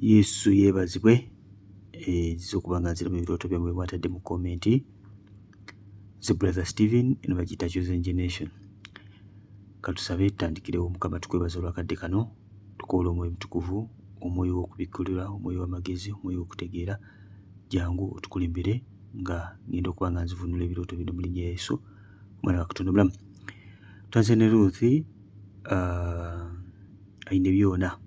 Yesu yeebazibwe. Nzize okuba nga nziramu ebirooto byammwe bye mwatadde mu comment. Nze Brother Steven, eno bagiyita Chosen Generation. Katusabe tutandikirewo. Mukama tukwebaza olw'akadde kano, tukoola Omwoyo Omutukuvu, omwoyo w'okubikkulirwa, omwoyo w'amagezi, omwoyo w'okutegeera, jangu otukulembere nga ngenda okuba nga nzivunula ebirooto bino mu linnya lya Yesu, omwana wa Katonda omulamu. Twanze ne Ruth Ainebyona.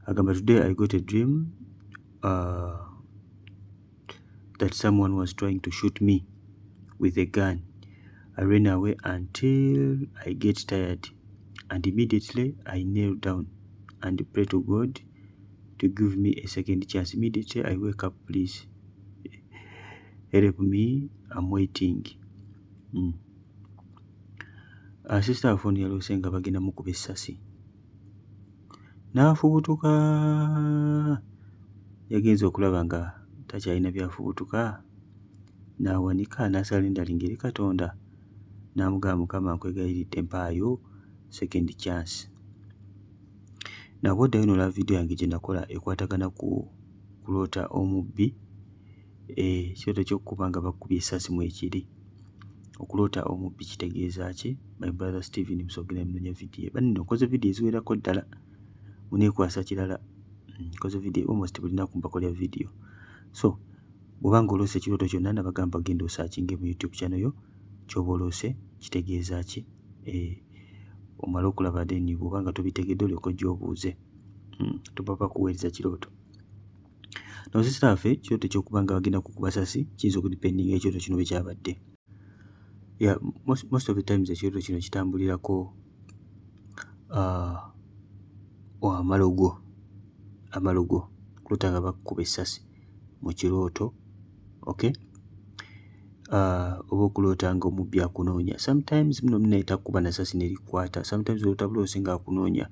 Agamba, "Today I got a dream that someone was trying to shoot me with a gun. I ran away until I get tired and immediately I kneel down and pray to God to give me a second chance. Immediately I wake up. Please help me, I'm waiting." Sister waffe yaloose nga bagenda mukuba essasi n'afubutuka. Yagenze okulaba nga takyalina byafubutuka, n'awanika n'asurrenderinga eri Katonda, n'amugamba, "Mukama, nkwegayiridde mpaayo second chance." Nabw'oddayo n'olaba vidiyo yange gye nakola ekwatagana ku kuloota omubbi, ekirooto ky'okuba nga bakubye essasi mwekiri. Okuloota omubbi kitegeeza ki? My brother Steven Musogera munoonya vidiyo. Banno nkoze vidiyo eziwerako ddala, muneekwasa kirala. Nkoze vidiyo almost buli lunaku mbakolera vidiyo. So bw'oba nga oloose ekirooto kyonna, nabagamba genda osearchinge mu YouTube channel yo ky'oba oloose kitegeeza ki, omale okulaba, then bw'oba nga tobitegedde olyoke ojje obuuze. Topapa kuweereza kirooto. Now sister waffe, ekirooto ekyokuba nga bagenda kukuba ssasi kiyinza okudependinga ekirooto kino bwe kyabadde. Yeah, most of the times ekirooto kino kitambulirako amalogo. Amalogo, kuloota nga bakukuba essasi mu kirooto, okay, oba okuloota nga omubbi akunoonya. Sometimes muno munnaye takuba na ssasi ne likukwata. Sometimes oloota buloosi ng'akunoonya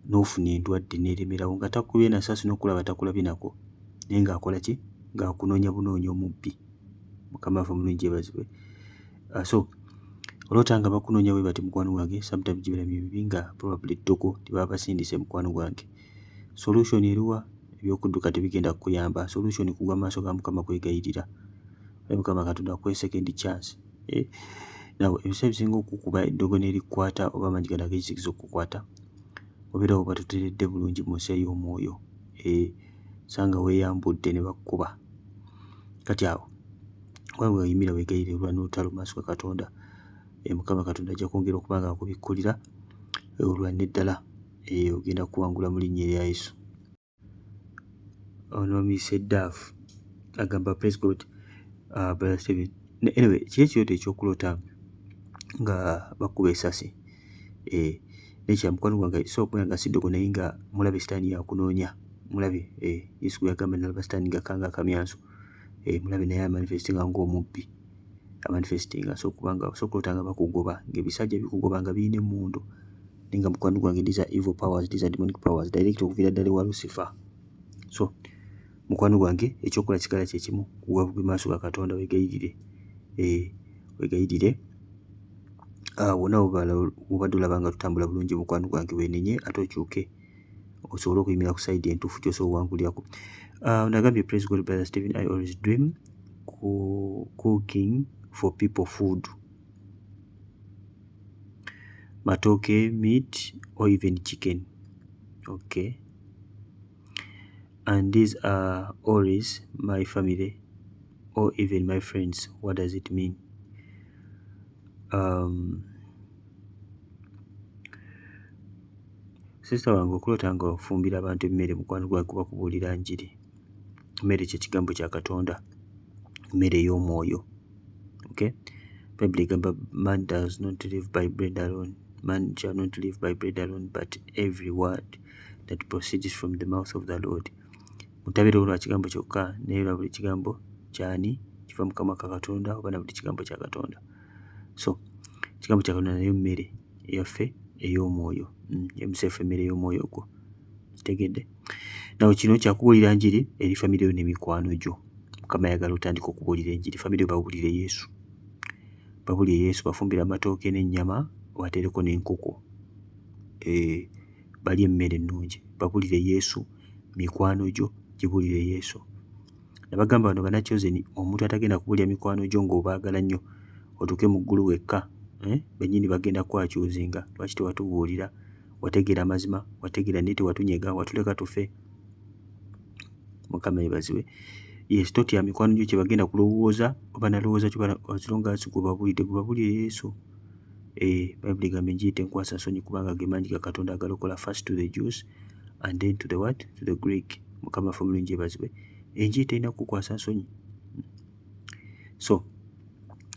n'ofuna endwadde n'eremerawo nga takubye na ssasi, n'okulaba takulabye nako, naye ng'akola ki? Ng'akunoonya bunoonya omubbi. Mukama waffe omulungi yeebazibwe. So oloota nga bakunoonya bwe bati, mukwano gwange, sometimes gibeera mibi nga probably ddogo lye basindise. Mukwano gwange, solution eriwa? Ebyokudduka tebigenda kukuyamba. Solution kugwa mu maaso ga Mukama, kwegayirira Mukama Katonda akuwe second chance, eh? Now ebiseera ebisinga okukuba eddogo n'erikukwata oba amaanyi gano ag'ekizikiza okukukwata, obeera oba toteredde bulungi mu nsi ey'omwoyo, eh, sanga weeyambudde ne bakkuba. Kati awo kubanga weeyimirira weegayirire, olwana olutalo mu maaso ga Katonda, Mukama Katonda ajja kwongera okuba nga akubikkulira, olwane ddala, ogenda kuwangula mu linnya erya Yesu. Ono bamuyise Daafu, agamba, "Praise God, brother Steven." Anyway, kiri ekirooto ekyokuloota nga bakuba essasi, nekya mukwano gwange so okubeera nga si ddogo naye nga mulabe sitaani yakunoonya. Mulabe, Yesu gwe yagamba, "Nalaba sitaani ng'akka akamyanso." Mulabe naye amanifestinga ng'omubbi amanifestinga. So kubanga so okuloota nga bakugoba, ng'ebisajja bikugoba nga birina emmundu, naye nga mukwano gwange, these are evil powers, these are demonic powers direct okuviira ddala ewa Lucifer. So mukwano gwange, ekyokukola kigala kyekimu, kugwa bugwi maaso ga Katonda, weegayirire, weegayirire. Wonna wobadde olaba nga tutambula bulungi, mukwano gwange, weenenye ate okyuke osobole okuyimirira ku side entuufu gy'osobola owangulirako. Nagambye, "Praise God, brother Stephen. I always dream cooking for people food, matoke, meat or even chicken, okay, and these are always my family or even my friends. What does it mean?" Sister wange, okuloota nga ofumbira abantu emmere, mukwano gwange, kuba kubuulira njiri. Emmere kye kigambo kya Katonda, mmere ey'omwoyo, okay? Bayibuli egamba, "Man does not live by bread alone, man shall not live by bread alone, but every word that proceeds from the mouth of the Lord." Mutabeerewo lwa kigambo kyokka, naye lwa buli kigambo kyani kiva mu kamwa ka Katonda oba na buli kigambo kya Katonda. So ekigambo kya Katonda nayo mmere eyaffe ey'omwoyo, emuseefu emmere ey'omwoyo gwo, kitegedde? Nawe kino kyakubuulira njiri eri famire yo n'emikwano gyo. Mukama ayagala otandika okubuulira enjiri. Famire yo babuulire Yesu, babuulire Yesu. Bafumbire amatooke n'ennyama, obateereko n'enkoko. Balye emmere ennungi, babulire Yesu, mikwano gyo gibulire Yesu. Nabagamba bano bana Chosen, omuntu atagenda kubulira mikwano gyo ng'obaagala nnyo otuuke mu ggulu wekka, eh? Bennyini bagenda kwakyuzinga. Lwaki tewatubuulira? Wategeera amazima, wategeera naye tewatunyega, watuleka tufe. Mukama yeebazibwe. Yes, totya mikwano gyo kye bagenda kulowooza oba nalowooza kyo, as long as gwe babuulidde, gwe babuulire Yesu. Eh, Bayibuli egamba enjiri tenkwasa nsonyi kubanga ge maanyi ga Katonda agalokola, first to the Jews and then to the what? To the Greek. Mukama waffe omulungi yeebazibwe. Enjiri terina kukukwasa nsonyi. So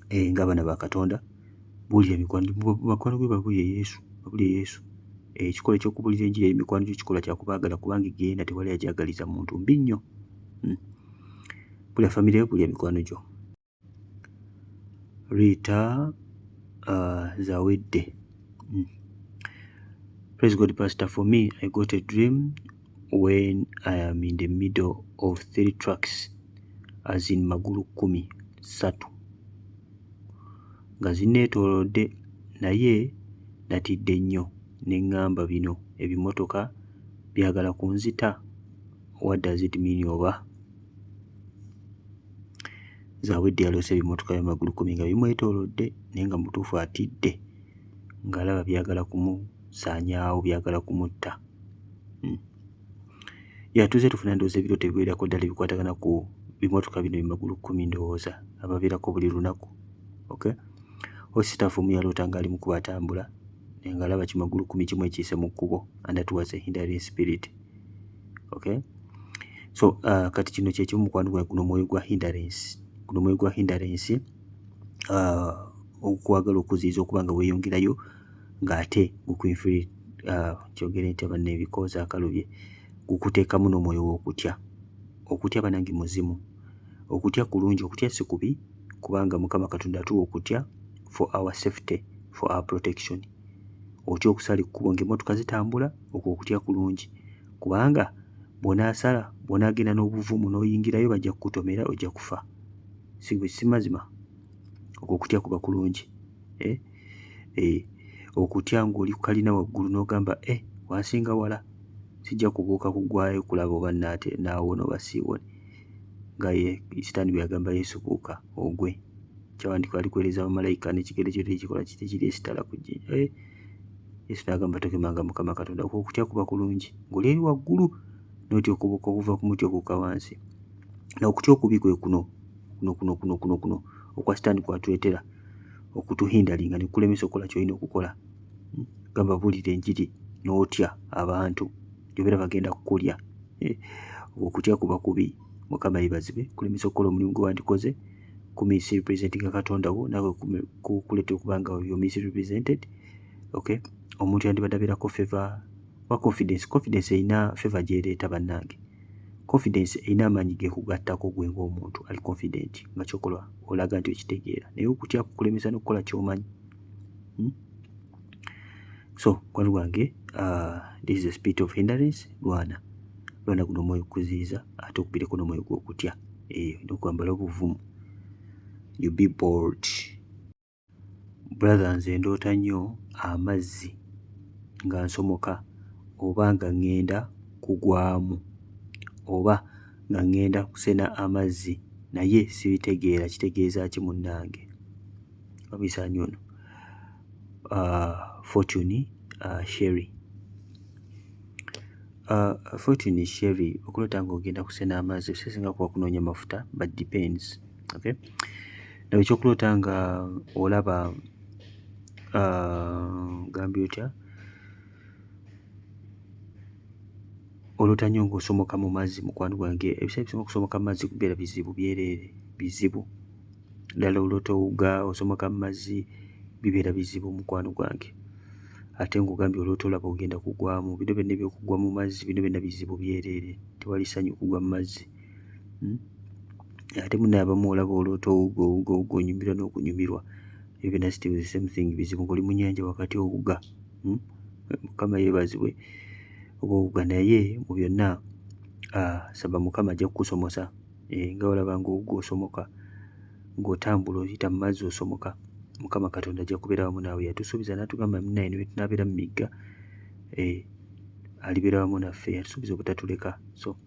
eh, ng'abaana ba Katonda, buulira mikwano, bakwano gwe babuulire Yesu, babuulire Yesu. Ekikolwa ekyokubuulira enjiri eri mikwano gyo kikolwa kya kubaagala kubanga egenda tewali agyagaliza muntu, mbi nnyo. Buulira famire yo, buulira mikwano gyo. Rita Zawedde. Praise God, Pastor. For me, I got a dream when I am in the middle of three trucks, as in magulu 13 nga zinneetoolodde, naye natidde nnyo ne ŋŋamba bino ebimotoka byagala kunzita. What does it mean? Oba Zawedde yaloose ebimotoka by'amagulu 10 nga bimwetoolodde, naye nga mutuufu atidde ng'alaba byagala kumusaanyaawo, byagala kumutta. Ya tuzze tufuna ndowooza ebirooto ebiwererako ddala ebikwatagana ku bimotoka bino bimagulu 10, ndowooza ababeerako buli lunaku. Okay, ositafu omu yaloota ng'ali mu kuba atambula naye ng'alaba kimagulu 10 kimu ekiyise mu kkubo, and that was a hindering spirit. Okay, so kati kino kyekimu, mukwano gwange, guno omwoyo gwa hindrance, guno omwoyo gwa hindrance okwagala okuziyiza okuba nga weeyongerayo ng'ate gukuinfili kyogere nti abanne ebikooza akalubye gukuteekamu n'omwoyo w'okutya. Okutya banange muzimu. Okutya kulungi, okutya si kubi, kubanga Mukama Katonda atuwa okutya for our safety, for our protection. Otya okusala ekkubo ng'emmotoka zitambula, okwo okutya kulungi, kubanga bw'onaasala, bw'onaagenda n'obuvumu n'oyingirayo, bajja kukutomera, ojja kufa. Si mazima? Okwo okutya kuba kulungi, eh? Eh, okutya ng'oli ku kalina waggulu n'ogamba, eh, wansinga wala, sijja kubuuka kugwayo kulaba oba naawona oba siiwone, nga ye Sitaani bwe yagamba Yesu, buuka ogwe, kyawandiikibwa alikuweereza bamalayika n'ekigere kyo tekikola kiti kiryesitala ku jjinja. Eh, Yesu n'agamba tokemanga Mukama Katonda. Okwo okutya kuba kulungi ng'oli eri waggulu n'otya okubuuka okuva ku muti okukka wansi. N'okutya okubi kwe kuno kuno kuno kuno kuno kuno okwa Sitaani kwatuleetera okutuhindalinga ne kukulemesa okukola ky'olina okukola. Gamba buulira enjiri n'otya abantu gyobeera bagenda kukulya. Eh, okutya kuba kubi. Mukama yeebazibwe, kulemesa okukola omulimu gwe wandikoze, kumisrepresentinga Katonda wo, naawe kukuleetera okuba nga you're misrepresented. Okay, omuntu yandibadde abeerako favor wa confidence. Confidence erina favor gy'ereeta bannange. Confidence erina amaanyi g'ekugattako gwe ng'omuntu ali confident nga ky'okola olaga nti okitegeera, naye okutya kukulemesa n'okukola ky'omanyi. So mukwano gwange, this is a spirit of hindrance. Lwana, lwana guno omwoyo okukuziyiza, ate okubireko n'omwoyo gw'okutya, eh, n'okwambala obuvumu. You be bold. Brother, nze ndoota nnyo amazzi nga nsomoka oba nga ŋŋenda kugwamu oba nga ŋŋenda kusena amazzi, naye sibitegeera, kitegeeza ki munnange? Bamuyise ani ono? Fortune Sherry. Fortune Sherry, okuloota ng'ogenda kusena amazzi sisinga kuba kunoonya mafuta, but depends. Okay, nawe ekyokuloota nga olaba gambye otya, oloota nnyo ng'osomoka mu mazzi, mukwano gwange, ebiseera ebisinga okusomoka mu mazzi kubeera bizibu byereere, bizibu ddala. Oloota owuga, osomoka mu mazzi, bibeera bizibu, mukwano gwange. Ate ng'ogambye oloota olaba ogenda kugwamu, bino byonna ebyokugwa mu mazzi, bino byonna bizibu byereere, tewali ssanyu kugwa mu mazzi. Ate munnaye abamu olaba oloota owuga, owuga, owuga, onyumirwa n'okunyumirwa, ebyo byonna still the same thing, bizibu. Ng'oli mu nnyanja wakati owuga. Mukama yeebazibwe, oba owuga, naye mu byonna saba Mukama ajja kukusomosa. Eh, nga olaba ng'owuga, osomoka, ng'otambula oyita mu mazzi osomoka, Mukama Katonda ajja kubeera wamu naawe. Yatusuubiza n'atugamba munnaye ne bwe tunaabeera mu migga, eh, Alibeera wamu naffe, yatusuubiza obutatuleka. So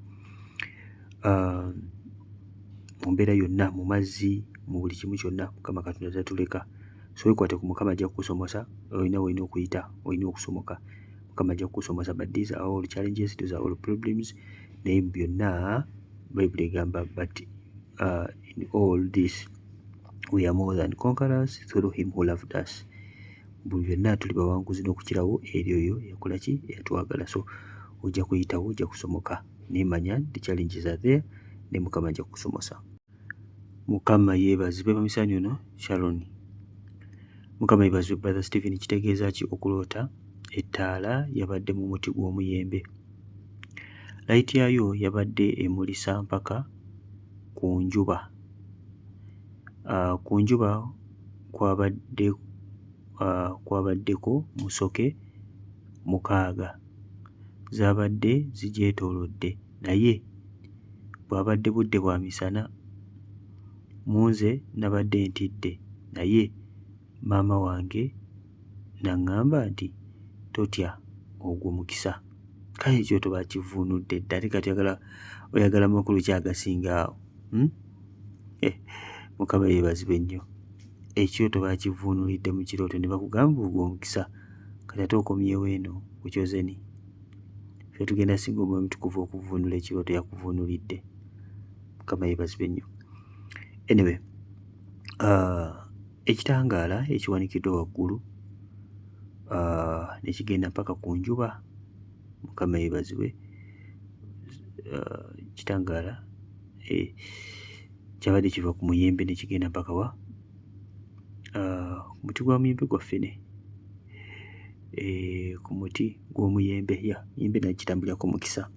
mu mbeera yonna, mu mazzi, mu buli kimu kyonna, Mukama Katonda tatuleka. So weekwate ku Mukama, ajja kukusomosa. Olina wolina okuyita, olina okusomoka, Mukama ajja kukusomosa. But these are all challenges, these are all problems, naye mu byonna Bayibuli egamba, "But in all this we are more than conquerors through him who loved us." Buli byonna tuli bawanguzi n'okukirawo eri oyo yakola ki? Eyatwagala. So ojja kuyitawo, ojja kusomoka. Naye manya the challenges are there, ne Mukama ajja kukusomosa. Mukama yeebazibwe. Bamisaani ono Sharon, Mukama yeebazibwe. Brother Stephen, kitegeeza ki okuloota ettaala yabadde mu muti gw'omuyembe, light yayo yabadde emulisa mpaka ku njuba, ku njuba kwabadde kwabaddeko musoke 6 zaabadde zigyetoolodde, naye bw'abadde budde bwa misana? Mu nze nabadde ntidde, naye maama wange n'aŋŋamba nti totya, ogwo mukisa. Kale ekyoto bakivuunudde dda, ate kati oyagala makulu ki agasinga awo, Eh, Mukama yeebazibwe nnyo. Ekyoto bakivuunulidde mu kirooto ne bakugamba ogwo omukisa. Kati ate okomyewo eno ku Chosen, ffe tugenda singa Omwoyo Omutukuvu okuvuunula ekirooto yakuvuunulidde. Mukama yeebazibwe nnyo. Anyway, ekitangaala ekiwanikiddwa waggulu ne kigenda mpaka ku njuba, Mukama yeebazibwe. Kitangaala kyabadde kiva ku muyembe ne kigenda mpaka wa? Ku muti gwa muyembe gwaffe ne ku muti gw'omuyembe. Ya miyembe nayo gitambulirako mukisa,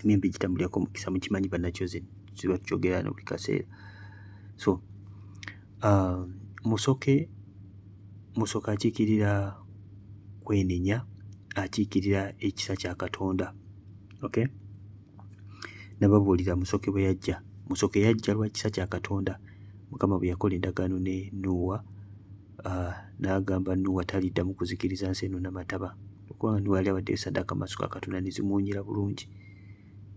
emiyembe gitambulirako mukisa, mukimanyi bannakyozi, tuba tukyogera no buli kaseera. So musoke, musoke akiikirira kwenenya, akiikirira ekisa kya Katonda, okay? Nababuulira musoke bwe yajja. Musoke yajja lwa kisa kya Katonda. Mukama bwe yakola endagaano ne Nuuwa, n'agamba Nuuwa taliddamu kuzikiriza nsi eno n'amataba, okubanga Nuuwa yali awaddeyo ssaddaaka mu maaso ga Katonda ne zimuwunyira bulungi.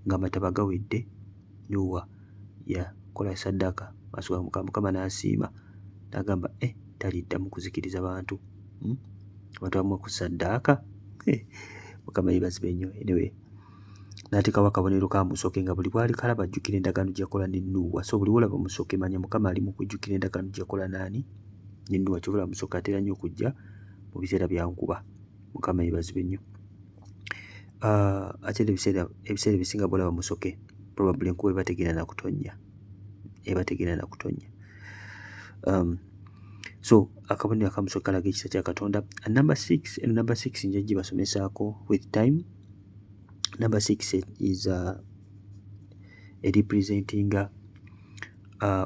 Ng'amataba gawedde, Nuuwa yakola ssaddaaka maaso ga Mukama, Mukama n'asiima n'agamba eh, taliddamu kuzikiriza bantu, Abantu abamuwa ku ssaddaaka eh, Mukama yeebazibwe nnyo. Anyway, n'ateekawo akabonero ka musoke nga buli bw'ali kalaba ajjukira endagaano gye yakola ne Nuuwa. So buli w'olaba musoke, manya Mukama ali mu kujjukira endagaano gye yakola n'ani? Ne Nuuwa. Kyova olaba musoke atera nnyo okujja mu biseera bya nkuba. Mukama yeebazibwe nnyo. Ate era ebiseera ebisinga bw'olaba musoke, probably enkuba eba tegenda na kutonnya, eba tegenda na kutonnya. So akabonero akamusoke kalaga ekisa kya Katonda. Number six, eno number six nja gibasomesaako with time. Number six is representinga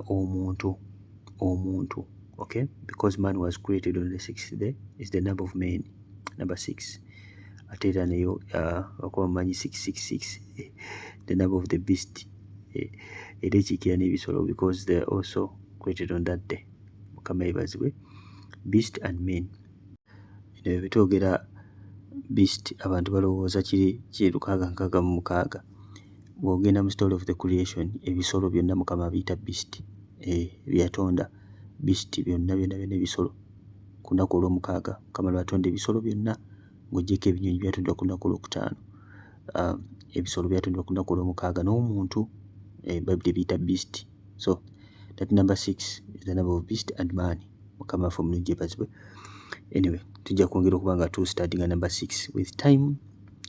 omuntu, omuntu, okay? Because man was created on the sixth day, is the number of men, number six. Ate era nayo okuba mumanyi 666, the number of the beast, era ekiikira n'ebisolo because they are also created on that day. Mukama yeebazibwe. Beast and men. Bino bwe twogera beast, abantu balowooza kiri kiri 666. Bw'ogenda mu story of the creation, ebisolo byonna Mukama abiyita beast, eh, bye yatonda beast byonna byonna byonna ebisolo. Ku lunaku olwomukaaga Mukama lw'atonda ebisolo byonna, ng'oggyeko ebinyonyi byatondebwa ku lunaku olwokutaano. Ebisolo byatondebwa ku lunaku olwomukaaga n'omuntu, eh, Bayibuli ebiyita beast. So that number six is the number of beast and man. Mukama waffe omulungi yeebazibwe. Anyway, tujja kwongera okuba nga tustudyinga number six with time.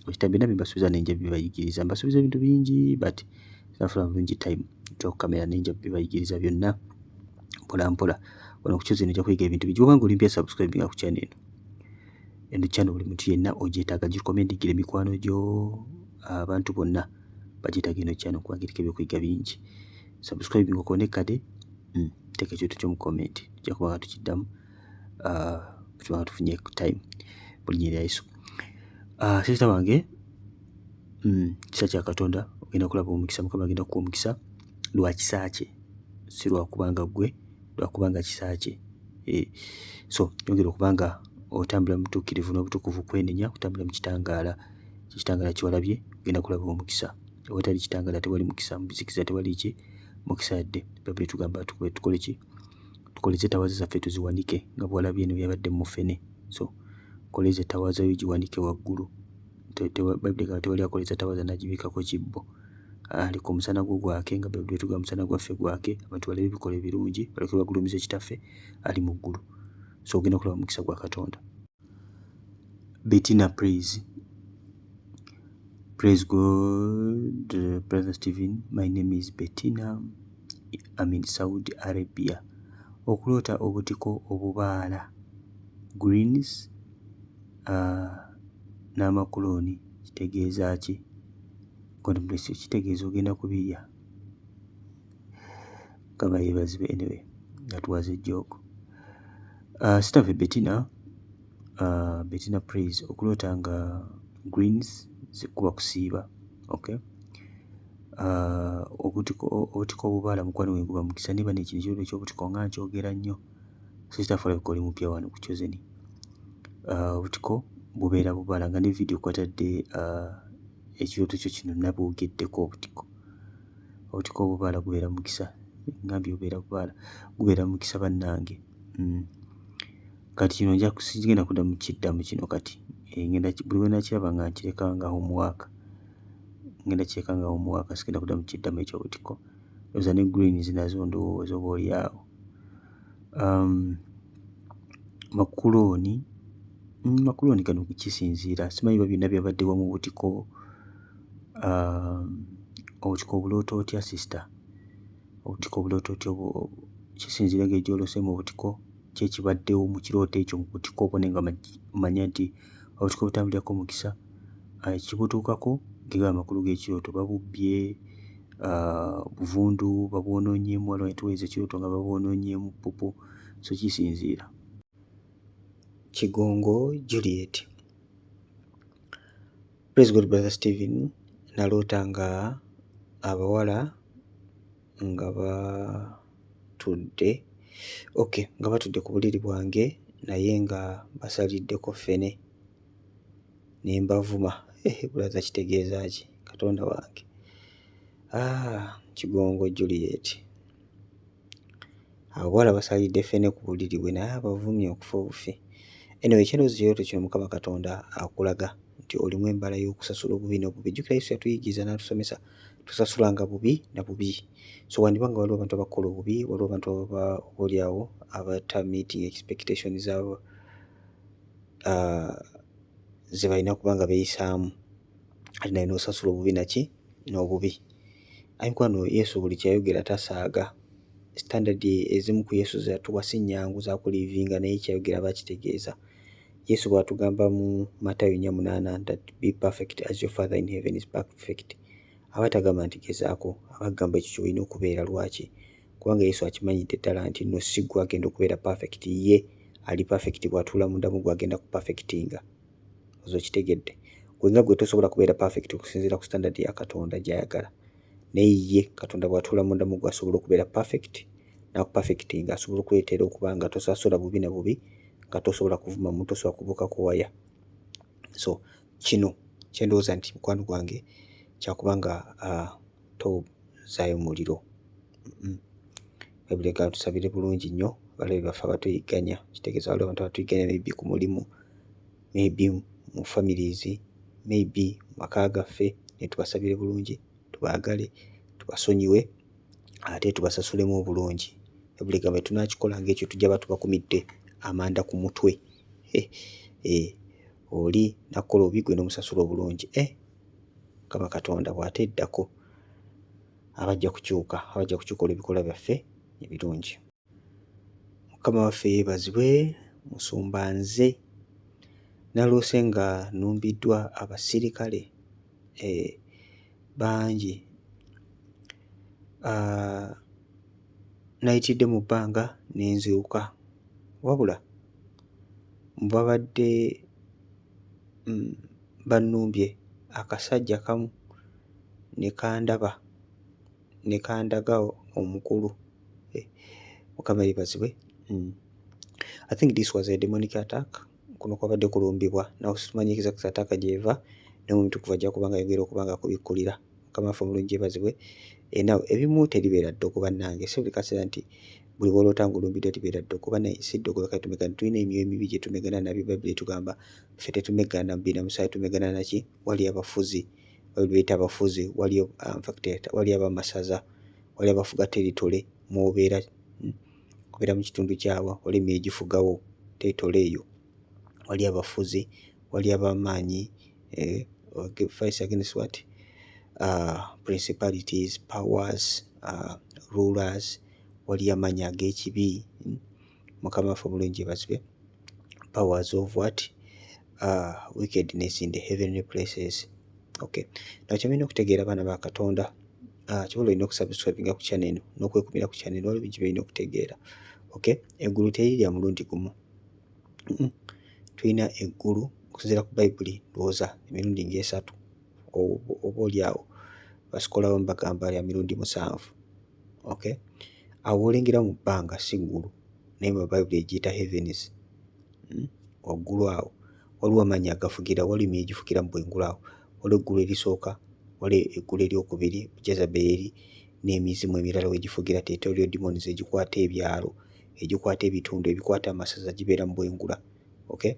With byonna bye mbasuubiza nenja bibayigiriza. Mbasuubiza ebintu bingi, but sinafuna bulungi time okukamera, nenja bibayigiriza byonna mpola mpola. Wano ku Chosen ojja kuyiga ebintu bingi. Bw'oba nga oli mpya, subscribinga ku channel eno. Eno channel buli muntu yenna ogyetaaga, girecommendingira emikwano gyo, abantu bonna bagyetaaga eno channel kubanga eriko ebyokuyiga bingi. Subscribing, okone kade, teeka ekintu kyo mu comment, tujja kuba nga tukiddamu tuba nga tufunye time mu linnya erya Yesu. Sister wange, kisa kya Katonda, ogenda kulaba omukisa. Mukama agenda kukuwa omukisa lwa kisa kye, si lwakubanga ggwe, lwakubanga kisa kye. Eh, so yongera okuba nga otambula mu butuukirivu n'obutukuvu, kwenenya, kutambula mu kitangaala. Ekitangala kyewalabye, ogenda kulaba omukisa. Ewatali kitangala tewali mukisa, mubizikiza tewali ki mukisa yadde. Bayibuli etugamba tukole ki? Tukoleze ettawaaza zaffe tuziwanike nga bw'olabye eno byabadde mu ffene. So koleza ettawaaza yo giwanike waggulu. Bayibuli egamba tewali akoleza ttawaaza n'agibikkako kibbo. Leka omusana gwo gwake nga Bayibuli etugamba omusana gwaffe gwake, abantu balabe ebikolwa ebirungi balyoke bagulumize Kitaffe ali mu ggulu. So ogenda kulaba omukisa gwa Katonda. Bettina Praise. Praise God, Brother Stephen. My name is Bettina. I'm in Saudi Arabia. Okuloota obutiko obubaala greens n'amakulooni kitegeeza ki? God bless you. Kitegeeza ogenda kubirya. Mukama yeebazibwe. Anyway, that was a joke. Sister Bettina, Bettina Praise, okuloota nga greens kuba kusiiba, okay? Obutiko obubaala, mukwano gwange, guba mukisa. Naye bano ekino ekirooto eky'obutiko nga nkyogera nnyo. Sister olabika oli mupya wano ku Chosen. Obutiko bubeera bubaala nga ne video kwatadde ekirooto kyo kino nabwogeddeko obutiko. Obutiko obubaala gubeera mukisa. Ngambye bubeera bubaala, gubeera mukisa bannange. Kati kino nja sigenda kuddamu kiddamu kino kati. Ngenda buli lwe nakiraba nga nkireka nga homework. Ngenda kireka nga homework, sigenda kuddamu kiddamu eky'obutiko. Ndowooza ne greens nazo ndowooza oba oli awo. Makulooni, makulooni gano kisinziira, simanyi oba byonna byabadde wamu butiko. Obutiko obuloota otya, sister? Obutiko obuloota otya? Kisinziira engeri gy'olooseemu obutiko, ki ekibaddewo mu kirooto ekyo mu butiko obwo, naye nga omanya nti obutiko butambulirako mukisa. Ekibutuukako ge gaba amakulu g'ekirooto. Babubbye, buvundu babwonoonyeemu, waliwo tuweereza ekirooto nga babwonoonyeemu ppupu, so kisinziira. Kigongo Juliet. Praise God, Brother Stephen. Naloota nga abawala nga batudde, okay, nga batudde ku buliri bwange naye nga basaliddeko ffene ne mbavuma. Brother, kitegeeza ki? Katonda wange. Ah, Kigongo Juliet. Abawala basalidde ffene ku buliri bwe naye abavumye okufa obufi. Anyway, ekyendowooza ekirooto kino Mukama Katonda akulaga nti olimu embala y'okusasula obubi n'obubi. Jjukira Yesu yatuyigiriza n'atusomesa tosasulanga bubi na bubi. So wandiba nga waliwo abantu abakukola obubi, waliwo abantu oboolyawo abata meeting expectations zaabo ze balina kuba nga beeyisaamu, ate naye n'osasula obubi naki n'obubi. Ayi mukwano, Yesu buli kyeyayogera tasaaga. Standard ezimu ku Yesu ze yatuwa si nnyangu za kulivinga, naye kyayogera aba akitegeeza. Yesu bw'atugamba mu Matayo 4:8 that be perfect as your father in heaven is perfect, aba tagamba nti gezaako, aba agamba ekyo ky'olina okubeera. Lwaki? Kubanga Yesu akimanyidde ddala nti nno si ggwe agenda okubeera perfect, ye ali perfect bw'atuula munda mu ggwe agenda kuperfectinga. Oza okitegedde? Gwe nga ggwe tosobola kubeera perfect okusinziira ku standard ya Katonda gy'ayagala. Naye ye Katonda bw'atuula munda mu ggwe asobola okubeera perfect n'akuperfectinga, asobola okuleetera okuba nga tosasula bubi na bubi, nga tosobola kuvuma muntu, tosobola kubuukako waya. So kino kye ndowooza nti mukwano gwange kyakuba nga tozaayo muliro. Bayibuli egamba tusabire bulungi nnyo abalabe baffe abatuyigganya. Kitegeeza waliwo abantu abatuyigganya maybe ku mulimu, maybe mu families, maybe mu maka gaffe, naye tubasabire bulungi, tubaagale, tubasonyiwe ate tubasasulemu obulungi. Bayibuli egamba bwe tunaakikola ng'ekyo tujja ba tubakumidde amanda ku mutwe. Oli n'akukola obubi ggwe n'omusasula obulungi. Mukama Katonda bw'ateddako aba ajja kukyuka, aba ajja kukyuka olw'ebikolwa byaffe ebirungi. Mukama waffe yeebazibwe, musumba nze naloose nga nnumbiddwa abasirikale bangi. Nayitidde mu bbanga ne nziruka wabula babadde bannumbye akasajja kamu ne kandaba ne kandaga omukulu. Mukama yeebazibwe. I think this was a demonic attack. Kuno kwabadde kulumbibwa. Now simanyi exact attack gy'eva, N'Omwoyo Omutukuvu ajja kuba nga ayongera okuba nga akubikkulira. Mukama waffe omulungi yeebazibwe. Now ebimu teribeera ddogo bannange, si buli kaseera nti buli bw'oloota ng'olumbiddwa libeera ddogo. Bannaye si ddogo leka tumegana, tulina emyoyo emibi gye tumegana nabyo. Bayibuli etugamba ffe tetumeggana na mubiri na musaayi, tumegana naki? Wali abafuzi, waliwo be bayita abafuzi, waliyo infact waliyo ab'amasaza, waliyo abafuga territory mw'obeera, obeera mu kitundu kyawa, waliyo emyoyo egifugawo territory eyo, waliyo abafuzi, waliyo ab'amaanyi, fights against what? Principalities, powers, rulers, waliyo amaanyi ag'ekibi. Mukama waffe omulungi yeebazibwe. Powers of what? Wickedness in the heavenly places. Okay. Now kyemulina okutegeera abaana ba Katonda, kibula olina okusubscribinga ku channel eno n'okwekumira ku channel eno, waliwo bingi by'olina okutegeera. Okay? Eggulu teriri lya mulundi gumu. Tulina eggulu okusinziira ku Bayibuli ndowooza emirundi ng'esatu oba oli awo basikola abamu bagamba lya mirundi 7. Okay? Awo w'olengera mu bbanga si ggulu naye mu Bayibuli egiyita heavens. Waggulu awo waliwo amaanyi agafugira, waliwo emyoyo egifugira mu bwengula awo. Waliwo eggulu erisooka, waliwo eggulu eryokubiri, Jezeberi n'emizimu emirala we gifugira, territorial demons egikwata ebyalo, egikwata ebitundu, ebikwata amasaza gibeera mu bwengula. Okay?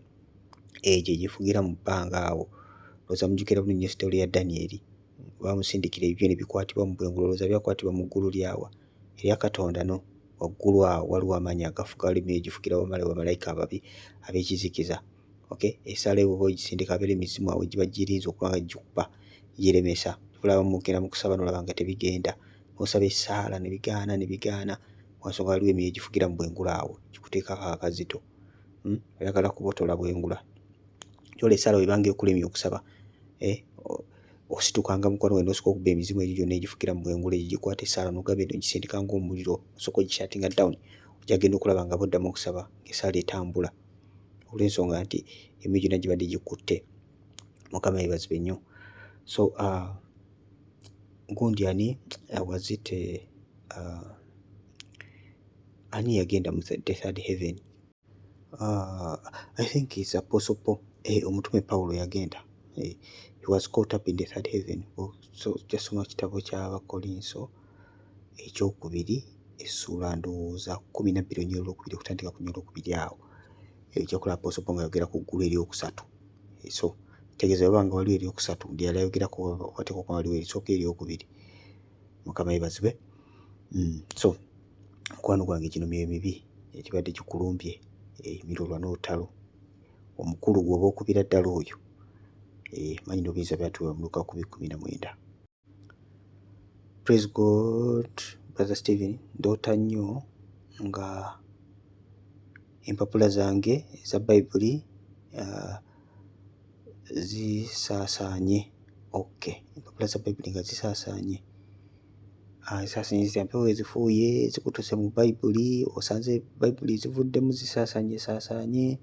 Egyo egifugira mu bbanga awo. Ndowooza mujjukira bulungi nnyo story ya Danieri. Baamusindikira ebibyo ne bikwatibwa mu bwengula, olowooza byakwatibwa mu ggulu lyawa? Erya Katonda? No. Waggulu awo waliwo amaanyi agafuga, waliwo emyoyo egifugira bamalayika ababi ab'ekizikiza. Okay? Essaala eyo bw'oba ogisindika wabeera emizimu awo egiba girinze okuba nga gikuba giremesa. Olaba mugenda mu kusaba n'olaba nga tebigenda. N'osaba essaala ne bigaana ne bigaana, lwa nsonga waliwo emyoyo egifugira mu bwengula awo gikuteekako akazito. Oyagala kubotola bwengula. Kyola essaala bw'eba ng'ekulemye okusaba, ositukanga mukwano gwange n'osooka okuba emizimu egyo gyonna egifugira mu bwengula egyo gikwata essaala n'ogamba eno gisindika ng'omuliro, osooka ogishuttinga down, ojja genda okulaba nga bw'oddamu okusaba ng'essaala etambula olw'ensonga nti emyoyo gyonna gibadde gikutte. Mukama yeebazibwe nnyo. So gundi ani, was it ani yagenda mu the third heaven? I think it's Apostle Paul. Omutume Pawulo yagenda. He was caught up in the third heaven. So jasoma kitabo ky'Abakolinso ekyokubiri essuula ndowooza 12 olunyiriri olwokubiri okutandika ku 2 awo. Ojja kulaba Apostle Paul ng'ayogera ku ggulu eryokusatu. So kitegeeza bw'aba nga waliwo eryokusatu lye yali ayogerako wateekwa okuba waliwo erisooka eryokubiri. Mukama yeebazibwe. So mukwano gwange gino myoyo mibi egibadde gikulumbye emirolwa n'olutalo. Omukulu gw'oba okubira ddala oyo, manyi n'obuyinza byatuweebwa mu Luka 2:19. Praise God, Brother Stephen, ndoota nnyo nga empapula zange eza Bayibuli zisaasaanye. Okay, empapula za Bayibuli nga zisaasaanye. Zisaasaanye zitya? Empewo ezifuuye zikutuse mu Bayibuli, osanze Bayibuli zivuddemu zisaasaanyesaasaanye.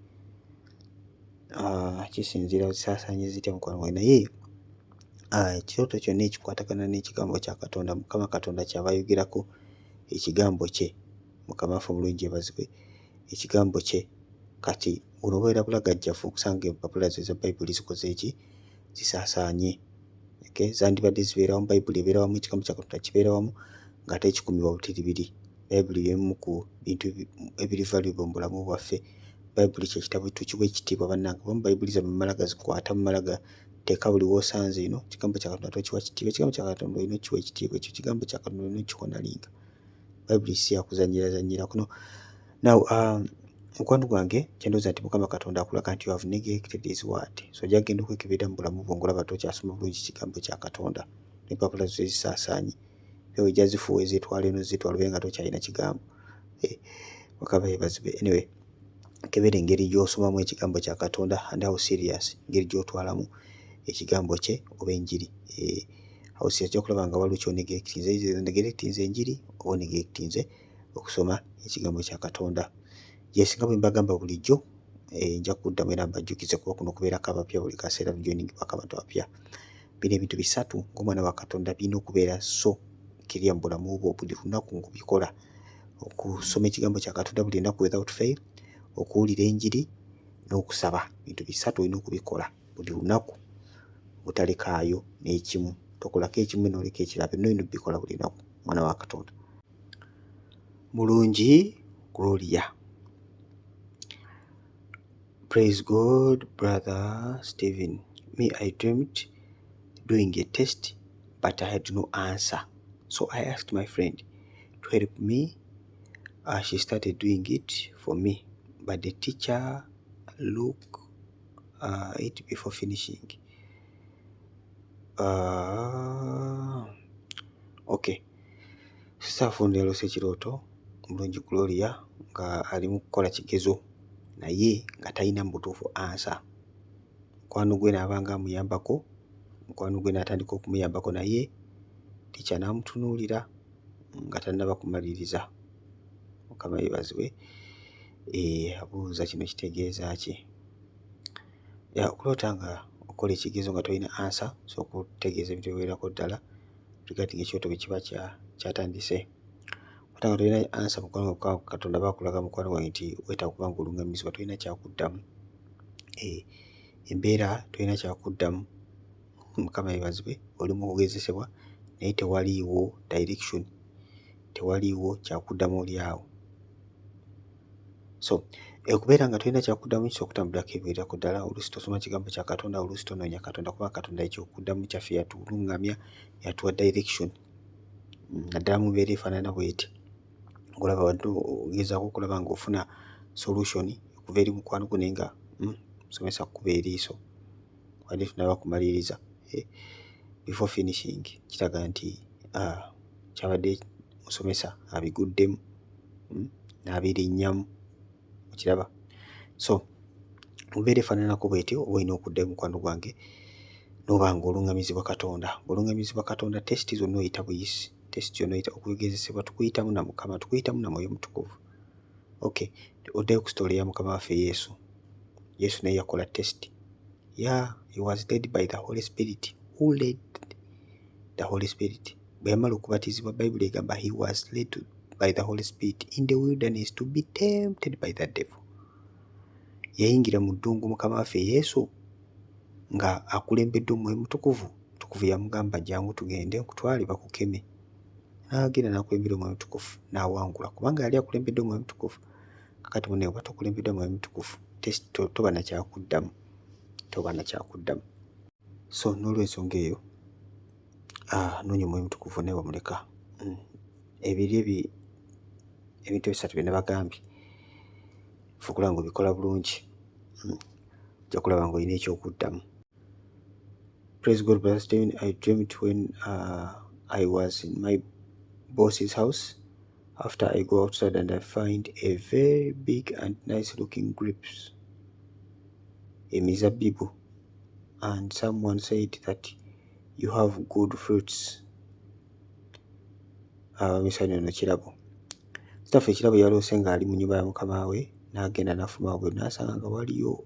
Kisinziira zisaasaanye zitya mukwano gwange naye ekirooto kyonna ekikwatagana n'ekigambo kya Katonda, Mukama Katonda ky'aba ayogerako ekigambo kye, Mukama waffe omulungi yeebazibwe, ekigambo kye kati buno bubeera bulagajjavu okusanga empapula zo eza Bayibuli zikoze ki? Zisaasaanye. Okay? Zandibadde zibeera wamu, Bayibuli ebeera wamu, ekigambo kya Katonda kibeera wamu ng'ate kikumibwa butiribiri. Bayibuli y'emu ku bintu ebiri valuable mu bulamu bwaffe. Bayibuli kye kitabo tukiwa ekitiibwa bannange, kuba mu Bayibuli zammwe mumala gazikwata mumala gateeka buli w'osanze eno, ekigambo kya Katonda tokiwa kitiibwa. Ekigambo kya Katonda olina okkiwa ekitiibwa, ekyo kigambo kya Katonda olina okkihonoringa. Bayibuli si ya kuzannyira zannyirako. No. Now mukwano gwange kye ndowooza nti Mukama Katonda akulaga nti you have neglected his word. So ojja kugenda okwekebera mu bulamu bwo ng'olaba tokyasoma bulungi kigambo kya Katonda. N'empapula zo zisaasaanye. Empewo ejja zifuuwa ezitwala eno zitwala obeere nga tokyalina kigambo. Mukama yeebazibwe. Anyway, kebera engeri gy'osomamu ekigambo kya Katonda and how serious engeri gy'otwalamu ekigambo kye oba enjiri. Awo serious ojja kulaba nga waliwo ky'oneglectinze, either oneglectinze enjiri oba oneglectinze okusoma ekigambo kya Katonda. Yes, nga bwe mbagamba bulijjo, nja kuddamu era mbajjukize kuba kuno kubeerako abapya buli kaseera tujoiningibwako abantu abapya. Bino ebintu bisatu ng'omwana wa Katonda birina okubeera so clear mu bulamu bwo buli lunaku ng'obikola. Okusoma ekigambo kya Katonda buli lunaku without fail, okuwulira enjiri n'okusaba. Bintu bisatu olina okubikola buli lunaku. Butalekaayo n'ekimu, tokolako ekimu n'oleka ekirala, byonna olina obbikola buli lunaku, mwana wa Katonda. Mulungi Gloria. Praise God, Brother Stephen. Me, I dreamt doing a test, but I had no answer. So I asked my friend to help me. She started doing it for me, but the teacher looked it before finishing. Okay. Saafu yaloose ekirooto, Omulungi Gloria, nga ali mu kukola kigezo naye nga talina mu butuufu answer. Mukwano gwe n'aba nga amuyambako, mukwano gwe n'atandika okumuyambako, naye teacher n'amutunuulira nga tannaba kumaliriza. Mukama yeebazibwe. Abuuza kino kitegeeza ki? Okuloota nga okola ekigezo nga tolina answer so okutegeeza ebintu ebiwererako ddala regarding ekirooto bwe kiba kyatandise. Okuloota nga tolina answer, mukwano gwo, Katonda aba akulaga, mukwano gwange, nti weetaaga okuba ng'oluŋŋamizibwa, tolina kyakuddamu. Embeera tolina kyakuddamu. Mukama yeebazibwe, oli mu kugezesebwa naye tewaliiwo direction, tewaliiwo kyakuddamu, oli awo. So okubeera nga tolina kyakuddamu kisobola okutambulirako ebiwererako ddala. Oluusi tosoma kigambo kya Katonda, oluusi tonoonya Katonda, kuba Katonda ekyokuddamu kyaffe, yatuluŋŋamya, yatuwa direction, naddala mu mbeera efaanana bw'eti. Ng'olaba wadde ogezaako okulaba ng'ofuna solution okuva eri mukwano gwo, naye nga musomesa akkuba eriiso wadde tonnaba kumaliriza. Before finishing kiraga nti kyabadde musomesa abiguddemu n'abirinnyamu, okiraba. So mu mbeera efaananako bw'etyo oba olina okuddayo, mukwano gwange, n'oba ng'oluŋŋamizibwa Katonda. Bw'oluŋŋamizibwa Katonda, test zonna oyita buyisi, test yonna oyita, okugezesebwa tukuyitamu na Mukama, tukuyitamu na Mwoyo Mutukuvu. Okay, oddeyo ku story ya Mukama waffe Yesu. Yesu naye yakola test. Yeah, he was led by the Holy Spirit. Who led the Holy Spirit? Bwe yamala okubatizibwa, Bayibuli egamba he was led by the Holy Spirit in the wilderness to be tempted by the devil. Yayingira mu ddungu Mukama waffe Yesu nga akulembeddwa Omwoyo Mutukuvu. Mutukuvu yamugamba, "Jangu tugende nkutwale bakukeme." N'agenda n'akulembera Omwoyo Mutukuvu n'awangula kubanga yali akulembeddwa Omwoyo Mutukuvu. Kakati munne, oba tokulembeddwa Mwoyo Mutukuvu, toba na kyakuddamu, toba na kyakuddamu. So n'olwensonga eyo, noonya Omwoyo Mutukuvu naye wamuleka. Ebiri ebintu ebisatu bye nabagambye, fuba okulaba ng'obikola bulungi, ojja kulaba ng'olina ekyokuddamu. Praise God, Brother Stephen. I dreamt when I was in my boss's house. After I go outside and I find a very big and nice looking grapes, emizabibu, and someone said that you have good fruits. Abamisani ono Kirabo. Kitaffe Kirabo yaloose ng'ali mu nnyumba ya mukama we, n'agenda n'afuluma wabweru n'asanga nga waliyo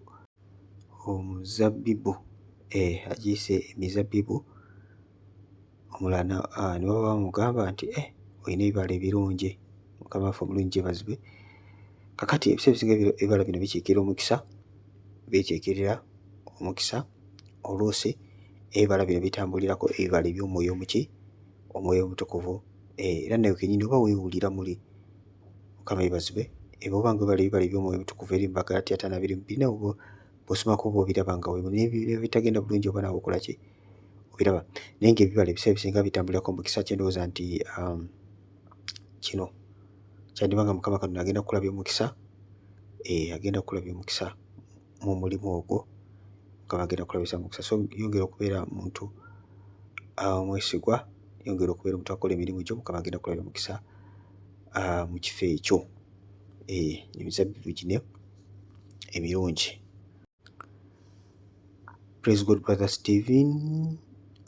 omuzabbibu, agiyise emizabbibu, omulala ne baba bamugamba nti, "Eh, olina ebibala ebirungi." Mukama waffe omulungi yeebazibwe. Kakati ebiseera ebisinga ebibala bino bikiikirira omukisa, bikiikirira omukisa. Oluusi ebibala bino bitambulirako ebibala eby'omwoyo omuki? Omwoyo Omutukuvu. Era nawe kennyini oba weewulira muli. Mukama yeebazibwe. Bw'oba nga webala ebibala eby'Omwoyo Omutukuvu eri mu Bagalatiya 5:22, nawe bw'osomako oba obiraba nga weebuli, ne bitagenda bulungi oba naawe okola ki? Obiraba. Naye ng'ebibala ebiseera ebisinga bitambulirako omukisa, kye ndowooza nti kino kyandiba nga Mukama Katonda agenda kukulabya omukisa, agenda kukulabya omukisa mu mulimu ogwo. Mukama agenda kukulabisa omukisa. So yongera okubeera muntu omwesigwa, yongera okubeera omuntu akola emirimu gyo, Mukama agenda kukulabya omukisa mu kifo ekyo. Emizabbibu gino emirungi. Praise God, Brother Stephen.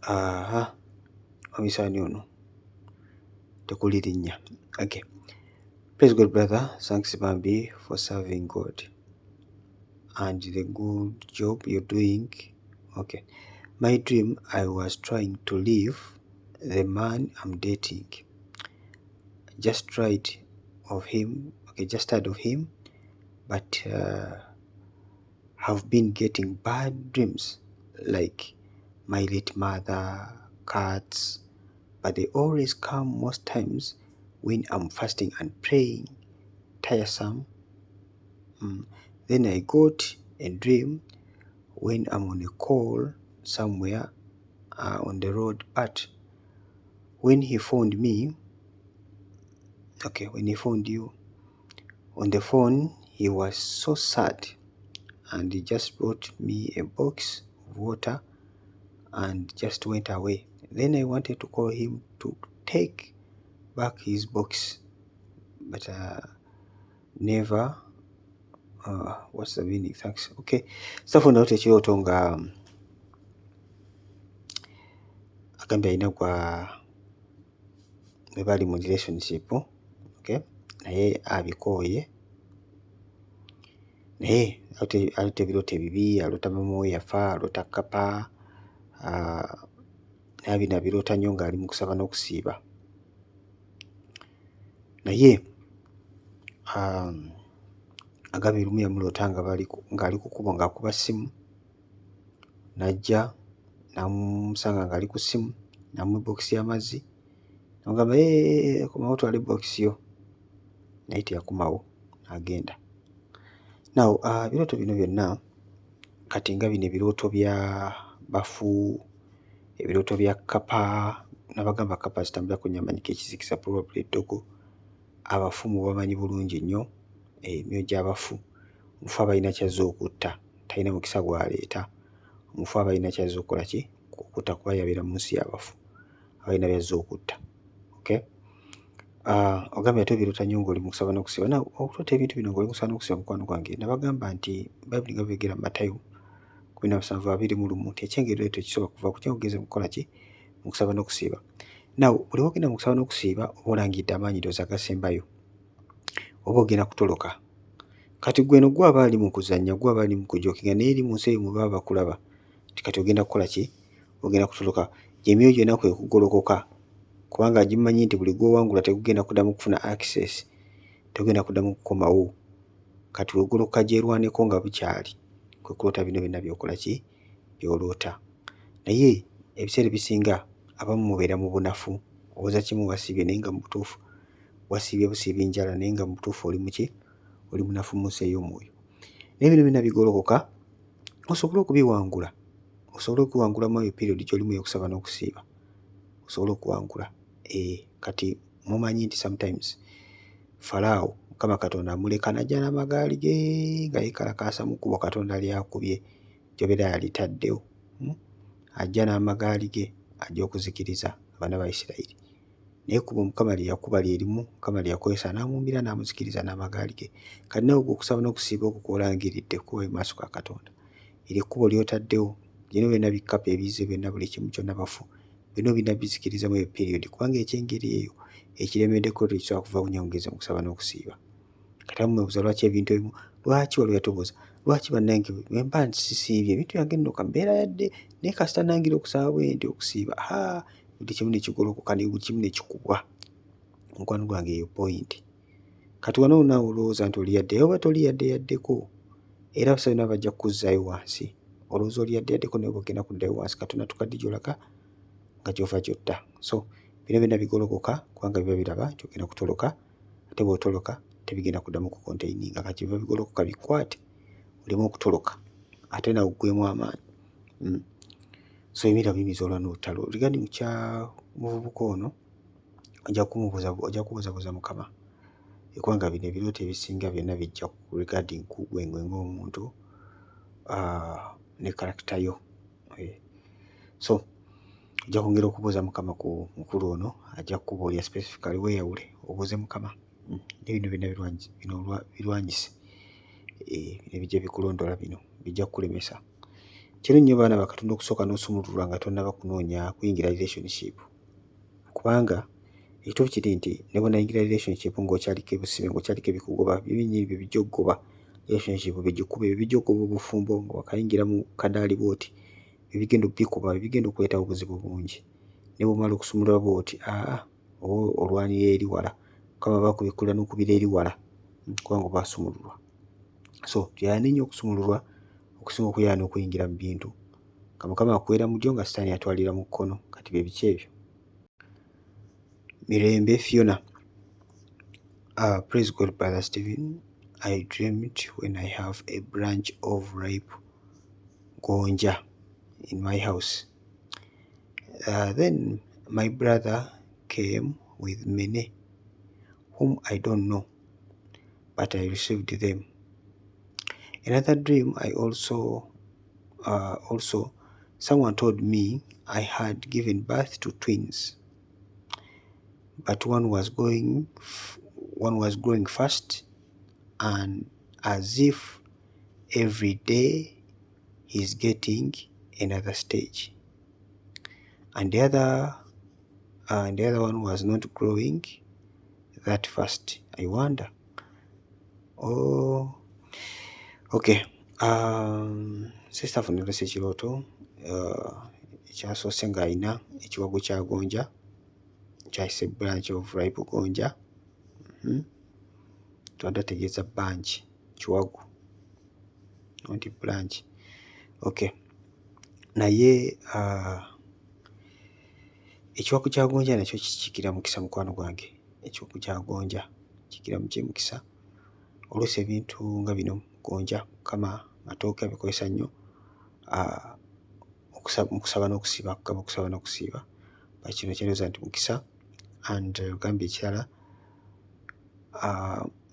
Aha, omisaani ono tekuli linnya. Okay. Praise God, brother. Thanks, Bambi, for serving God and the good job you're doing. Okay. My dream, I was trying to leave the man I'm dating. Just tried of him. Okay, just tired of him, but have been getting bad dreams like My late mother, cats, but they always come most times when I'm fasting and praying. Tiresome. Then I got a dream when I'm on a call somewhere on the road, but when he phoned me, okay, when he phoned you on the phone, he was so sad and he just brought me a box of water and just went away. Then I wanted to call him to take back his box, but never. What's the meaning? Thanks. Okay. Safu nalota ekirooto nga agambye alina gwa bwe bali mu relationship, okay, naye abikooye, naye aloota ebirooto ebibi, aloota maama we yafa, aloota kkapa, naye bino abiroota nnyo ng'ali mu kusaba n'okusiiba. Naye agambye lumu yamuloota nga bali ng'ali ku kkubo ng'akuba ssimu, n'ajja n'amusanga ng'ali ku ssimu, n'amuwa ebbookisi y'amazzi, n'amugamba, "Eee, komawo otwale ebbookisi yo." Naye teyakomawo n'agenda. Now ebirooto bino byonna kati nga bino ebirooto bya bafu, ebirooto bya kkapa, nabagamba kkapa zitambulira ku nnyama ekizikiza, probably eddogo. Abafu mubamanyi bulungi nnyo, emyoyo gy'abafu. Omufu aba alina ky'azze okutta, talina mukisa gw'aleeta. Omufu aba alina ky'azze okukola ki? Okutta, kuba yabeera mu nsi y'abafu, aba alina by'azze okutta. Okay? Ogambye ate obiroota nnyo ng'oli mu kusaba n'okusiiba. Now okuloota ebintu bino ng'oli mu kusaba n'okusiiba, mukwano gwange, nabagamba nti Bayibuli nga bw'eyogera mu Matayo 17:21 nti ekyengera tekisobola kuva ku kyogenze mu kukola ki? Mu kusaba n'okusiiba. Now buli lw'ogenda mu kusaba n'okusiiba oba olangiridde amaanyi ndowooza agasembayo, oba ogenda kutoloka. Kati ggwe eno ggwe aba ali mu kuzannya, ggwe aba ali mu kujookinga, naye eri mu nsi eyo mwe baba bakulaba nti kati ogenda kukola ki? Ogenda kutoloka. Emyoyo gyonna kwe kugolokoka, kubanga gimanyi nti buli gw'owangula tegugenda kuddamu kufuna access, tegugenda kuddamu kukomawo. Kati wegolokoka gyerwaneko nga bukyali, kwe kuloota bino byonna by'okola ki? By'oloota. Naye ebiseera ebisinga abamu mubeera mu bunafu, owoza kimu wasiibye naye nga mu butuufu wasiibye busiibi njala, naye nga mu butuufu oli muki? Oli munafu mu nsi ey'omwoyo. Naye bino byonna bigolokoka osobole okubiwangula, osobole okubiwangula mu eyo period gy'olimu ey'okusaba n'okusiiba, osobole okuwangula. Kati mumanyi nti sometimes Falaawo Mukama Katonda amuleka n'ajja n'amagaali ge nga yeekalakaasa mu kkubo Katonda ly'akubye gy'obeera yalitaddewo. Ajja n'amagaali ge ajja okuzikiriza abaana ba Isirayiri. Naye ekkubo Mukama lye yakuba lye limu Mukama lye yakozesa n'amumbira n'amuzikiriza n'amagaali ge. Kati naawe ggwe okusaba n'okusiiba okwo kw'olangiridde kuba mu maaso ga Katonda. Eryo ekkubo ly'otaddewo, bino byonna bikkapa ebizze byonna, buli kimu kyonna bafu, byonna obirina bizikiriza mu eyo period, kubanga ekyengeri eyo ekiremeddeko tekisobola kuva bunyongeza mu kusaba n'okusiiba. Kati abamu mwebuuza lwaki ebintu ebimu, lwaki waliwo yatubuuza lwaki bannange bwe mba sisiibye ebintu byange nno kambeera yadde, naye kasita nnangira okusaba bwe nti okusiiba, haa, buli kimu ne kigolokoka ne buli kimu ne kikubwa. Mukwano gwange eyo point. Kati wano naawe olowooza nti oli yadde, oba toli yadde yaddeko, era abasajja nabo bajja kukuzzaayo wansi. Olowooza oli yadde yaddeko, naye ogenda kuddayo wansi katono tukadde gy'olaga nga gy'ova gy'odda. So bino byonna bigolokoka kubanga biba biraba nti ogenda kutoloka, ate bw'otoloka tebigenda kuddamu kucontaininga. Kati biba bigolokoka bikwate oleme okutoloka ate naawe oggweemu amaanyi. So ebirabo biyinza olwana olutalo. Regarding kya muvubuka ono, ojja kumubuuza, ojja kubuuzabuuza Mukama, kubanga bino ebirooto ebisinga byonna bijja regarding ku ggwe ng'omuntu ne character yo. So ojja kwongera okubuuza Mukama ku mukulu ono, ajja kukubuulira specifically. Weeyawule obuuze Mukama. Ne bino byonna bino birwanyise, ebijja bikulondola bino bijja kukulemesa. Kirungi nnyo baana ba Katonda okusooka n'osumululwa nga tonnaba kunoonya kuyingira relationship, kubanga ekituufu kiri nti ne bw'onaayingira relationship ng'okyaliko ebusibe, ng'okyaliko ebikugoba, byo bennyini bye bijja okkugoba relationship bigikube, bye bijja okkugoba obufumbo nga wakayingira mu kadaali bw'oti, bye bigenda obbikuba, bye bigenda okuleetawo obuzibu bungi. Ne bw'omala okusumululwa bw'oti, aa, oba olwanira eri wala, Mukama aba akubikkulira n'okubira eri wala kubanga oba wasumululwa. So tuyayaane nnyo okusumululwa okusinga okuyayaana okuyingira mu bintu. Nga Mukama akuweera mu ddyo, nga Sitaani atwalira mu kkono. Kati bye biki ebyo? Mirembe Fiona. Praise God, Brother Stephen. I dreamed when I have a branch of ripe gonja in my house. Then my brother came with many whom I don't know, but I received them. Another dream, I also someone told me I had given birth to twins, but one was growing fast and as if every day he's getting another stage, and the other one was not growing that fast. I wonder. Oh, okay. Sister funirose ekirooto ekyasoose ng'alina ekiwago kya gonja kyayise branch of ripe gonja. Tubadde ategeeza bunch, kiwago nti branch. Okay, naye ekiwago kya gonja nakyo kikiikirira mukisa, mukwano gwange. Ekiwago kya gonja kikiikirira muki? Mukisa. Oluusi ebintu nga bino, gonja, Mukama matooke abikozesa nnyo mu kusaba n'okusiiba, kugaba okusaba n'okusiiba. Kino kyendowooza nti mukisa. And ogambye ekirala,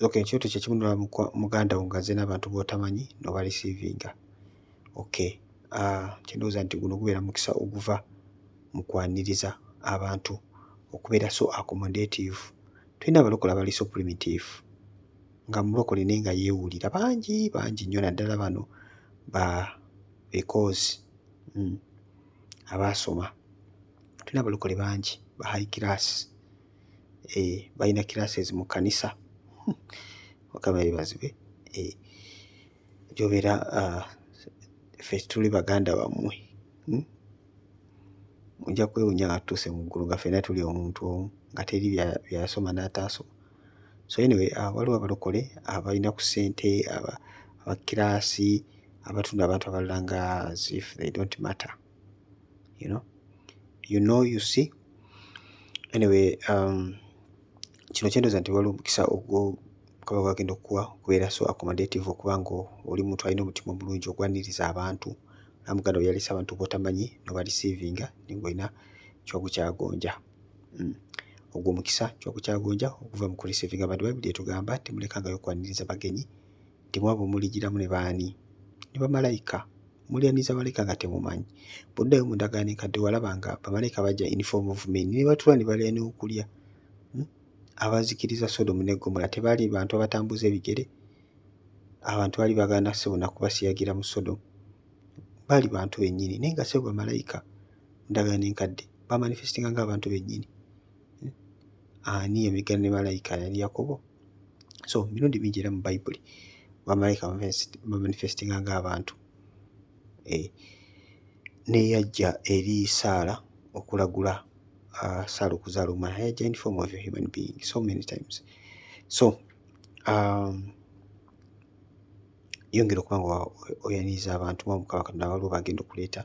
okay, ekirooto kye kimu n'olaba muganda wo ng'azze n'abantu b'otamanyi n'obareceivinga. Okay, kyendowooza nti guno gubeera mukisa oguva mu kwaniriza abantu, okubeera so accommodative. Tulina abalokole abali so primitive, nga mulokole naye nga yeewulira. Bangi bangi nnyo, naddala bano ba because abaasoma. Tulina abalokole bangi ba high class, balina classes mu kkanisa. Mukama yeebazibwe. Gy'obeera ffe tuli baganda bammwe. Ojja kwewuunya nga tutuuse mu ggulu nga ffenna tuli omuntu omu, nga teri byeyasoma n'ataasoma. So anyway, waliwo abalokole abalina ku ssente, aba class, abatunda abantu abalala nga as if they don't matter. You know, you see. Anyway, kino kyendowooza nti waliwo omukisa ogwo Mukama gw'agenda okukuwa okubeera so accommodative, okuba nga oli muntu alina omutima omulungi ogwaniriza abantu. Nga muganda wo yaleese abantu b'otamanyi n'obareceivinga, naye ng'olina kiwago kya gonja. Ogwo omukisa, kiwago kya gonja oguva mu kureceivinga abantu. Bayibuli etugamba, "Temulekangayo kwaniriza bagenyi," nti mu abo muligiramu ne baani? Ne bamalayika. Mulyaniriza malayika nga temumanyi. Bw'oddayo mu ndagaano enkadde, walaba nga bamalayika bajja in form of men ne batuula ne balya n'okulya. Abazikiriza Sodomu ne Ggomola tebaali bantu abatambuza ebigere? Abantu baali bagaana ssebo nakubasiyagira mu Sodomu. Baali bantu bennyini, naye nga ssebo bamalayika mu ndagaano enkadde bamanifestinga ng'abantu bennyini. Ani yamegana ne malayika? Yali Yakobo. So mirundi mingi era mu Bayibuli bamalayika bamanifestinga ng'abantu. N'eyajja eri Saala okulagula Saala okuzaala omwana yajja in form of a human being so many times. So yongera okuba nga oyaniriza abantu mu Mukama Katonda. Waliwo bagenda okuleeta,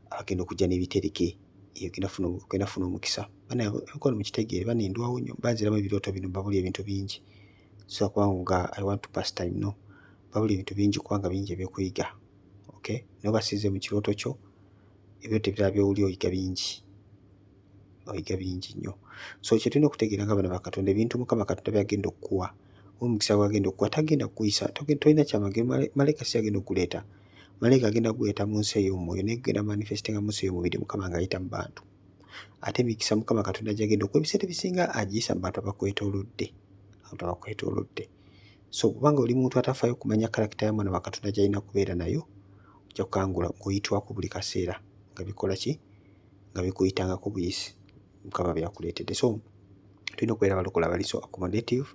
abagenda okujja n'ebitereke, ogenda funa omukisa. Bannaye emikono mukitegeere, bannaye ndwawo nnyo banziramu ebirooto bino, mbabulira ebintu bingi. Sobola kuba nga I want to pass time, no, mbabulira ebintu bingi kubanga bingi ebyokuyiga. Okay, naye oba sizze mu kirooto kyo, ebirooto ebirala by'owulira oyiga bingi, oyiga bingi nnyo. So kye tulina okutegeera nga abaana ba Katonda, ebintu Mukama Katonda by'agenda okukuwa oba omukisa gw'agenda okukuwa, tagenda kukuyisa tolina kyamagero. Malayika si agenda okuguleeta. Malayika agenda kuguleeta mu nsi ey'omwoyo, naye gugenda manifestinga mu nsi ey'omubiri Mukama ng'ayita mu bantu. Ate emikisa Mukama Katonda gy'agenda okuwa, ebiseera ebisinga agiyisa mu bantu abakwetoolodde, abantu abakwetoolodde. So bw'oba nga oli muntu atafaayo kumanya character ya mwana wa Katonda gy'alina kubeera nayo, ojja kukangula ng'oyitwako buli kaseera nga bikola ki? Nga bikuyitangako buyisi Mukama by'akuleetedde. So tulina okubeera abalokole abali so accommodative,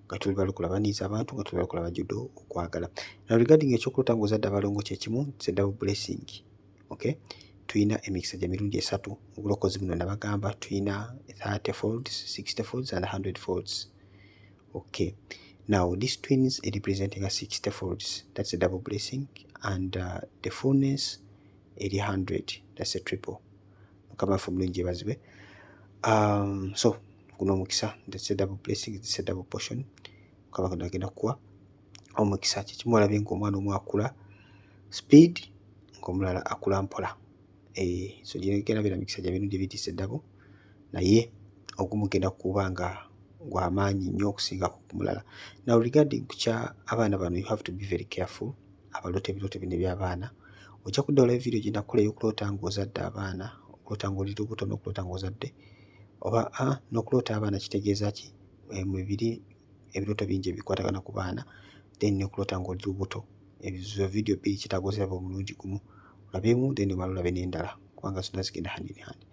nga tuli balokole abaniriza abantu, nga tuli balokole abajjudde okwagala. Now regarding ekyokuloota ng'ozadde abalongo, kye kimu, it's a double blessing. Okay, tulina emikisa gya mirundi esatu mu bulokozi buno. Nabagamba tulina 30 folds, 60 folds and 100 folds. Okay, now these twins representing a 60 folds. That's a double blessing, and the fullness eri 100. That's a triple. Mukama waffe omulungi yebazibwe. So guno omukisa, that's a double blessing, it's a double portion. Mukama Katonda agenda kukuwa omukisa. Kyekimu olabye ng'omwana omu akula speed, ng'omulala akula mpola. So gigenda beera mikisa gya mirundi ebiri, it's a double, naye ogumu genda kuba nga gwamaanyi nnyo okusingako ku mulala. Now, regarding ku kya abaana bano, you have to be very careful. Abaloota ebirooto bino eby'abaana, ojja kudda olaba video gye nakola ey'okuloota ng'ozadde abaana, okuloota ng'oli lubuto n'okuloota ng'ozadde oba n'okuloota abaana kitegeeza ki. Mwebiri ebirooto bingi ebikwatagana ku baana, then n'okuloota ng'oli lubuto. Ezo video bbiri kyetaaga oziraba omulundi gumu, olabe emu, then omala olabe n'endala, kubanga zonna zigenda hand in hand.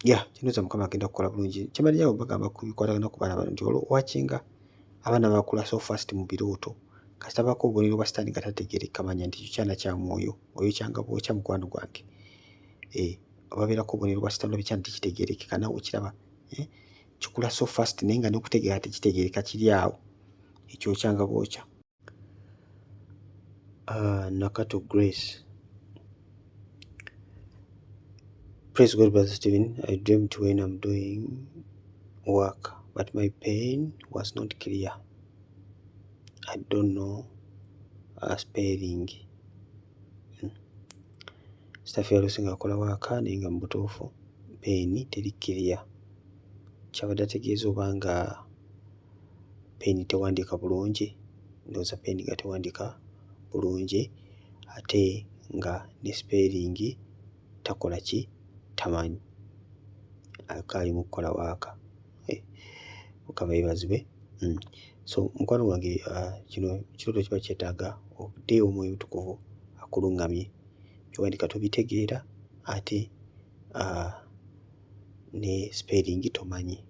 Yeah, kinoza Mukama agenda kukola bulungi. Kyemalirawo bagamba ku bikwatagana ku baana bano nti wakinga abaana bakula so fast mu birooto, kasita baako obubonero bwa sitaani nga tategeereka, manya nti ekyo kyana kya mwoyo oyo kyanga bwokya, mukwano gwange. Babeerako obubonero bwa sitaani, olaba ekyana tekitegeerekeka, naawe okiraba, eh? Kikula so fast naye nga n'okutegeera tekitegeereka, kiri awo, ekyokyanga bwokya. Nakato Grace. Praise God, Brother Stephen. I dreamt when I'm doing work, but my pain was not clear. I don't know spelling. Staff yalose nga akola waaka naye nga mu butuufu pen teri clear. Kyabadde ategeeza oba nga pen tewandiika bulungi, ndowooza pen nga tewandiika bulungi ate nga ne spelling takola ki, tamanyi, akaali mu kukola waaka. Mukama yeebazibwe. So mukwano gwange, kino ekirooto kiba kyetaaga oddeewo Omwoyo Omutukuvu akuluŋŋamye. By'owandiika tobitegeera ate ne spelling tomanyi.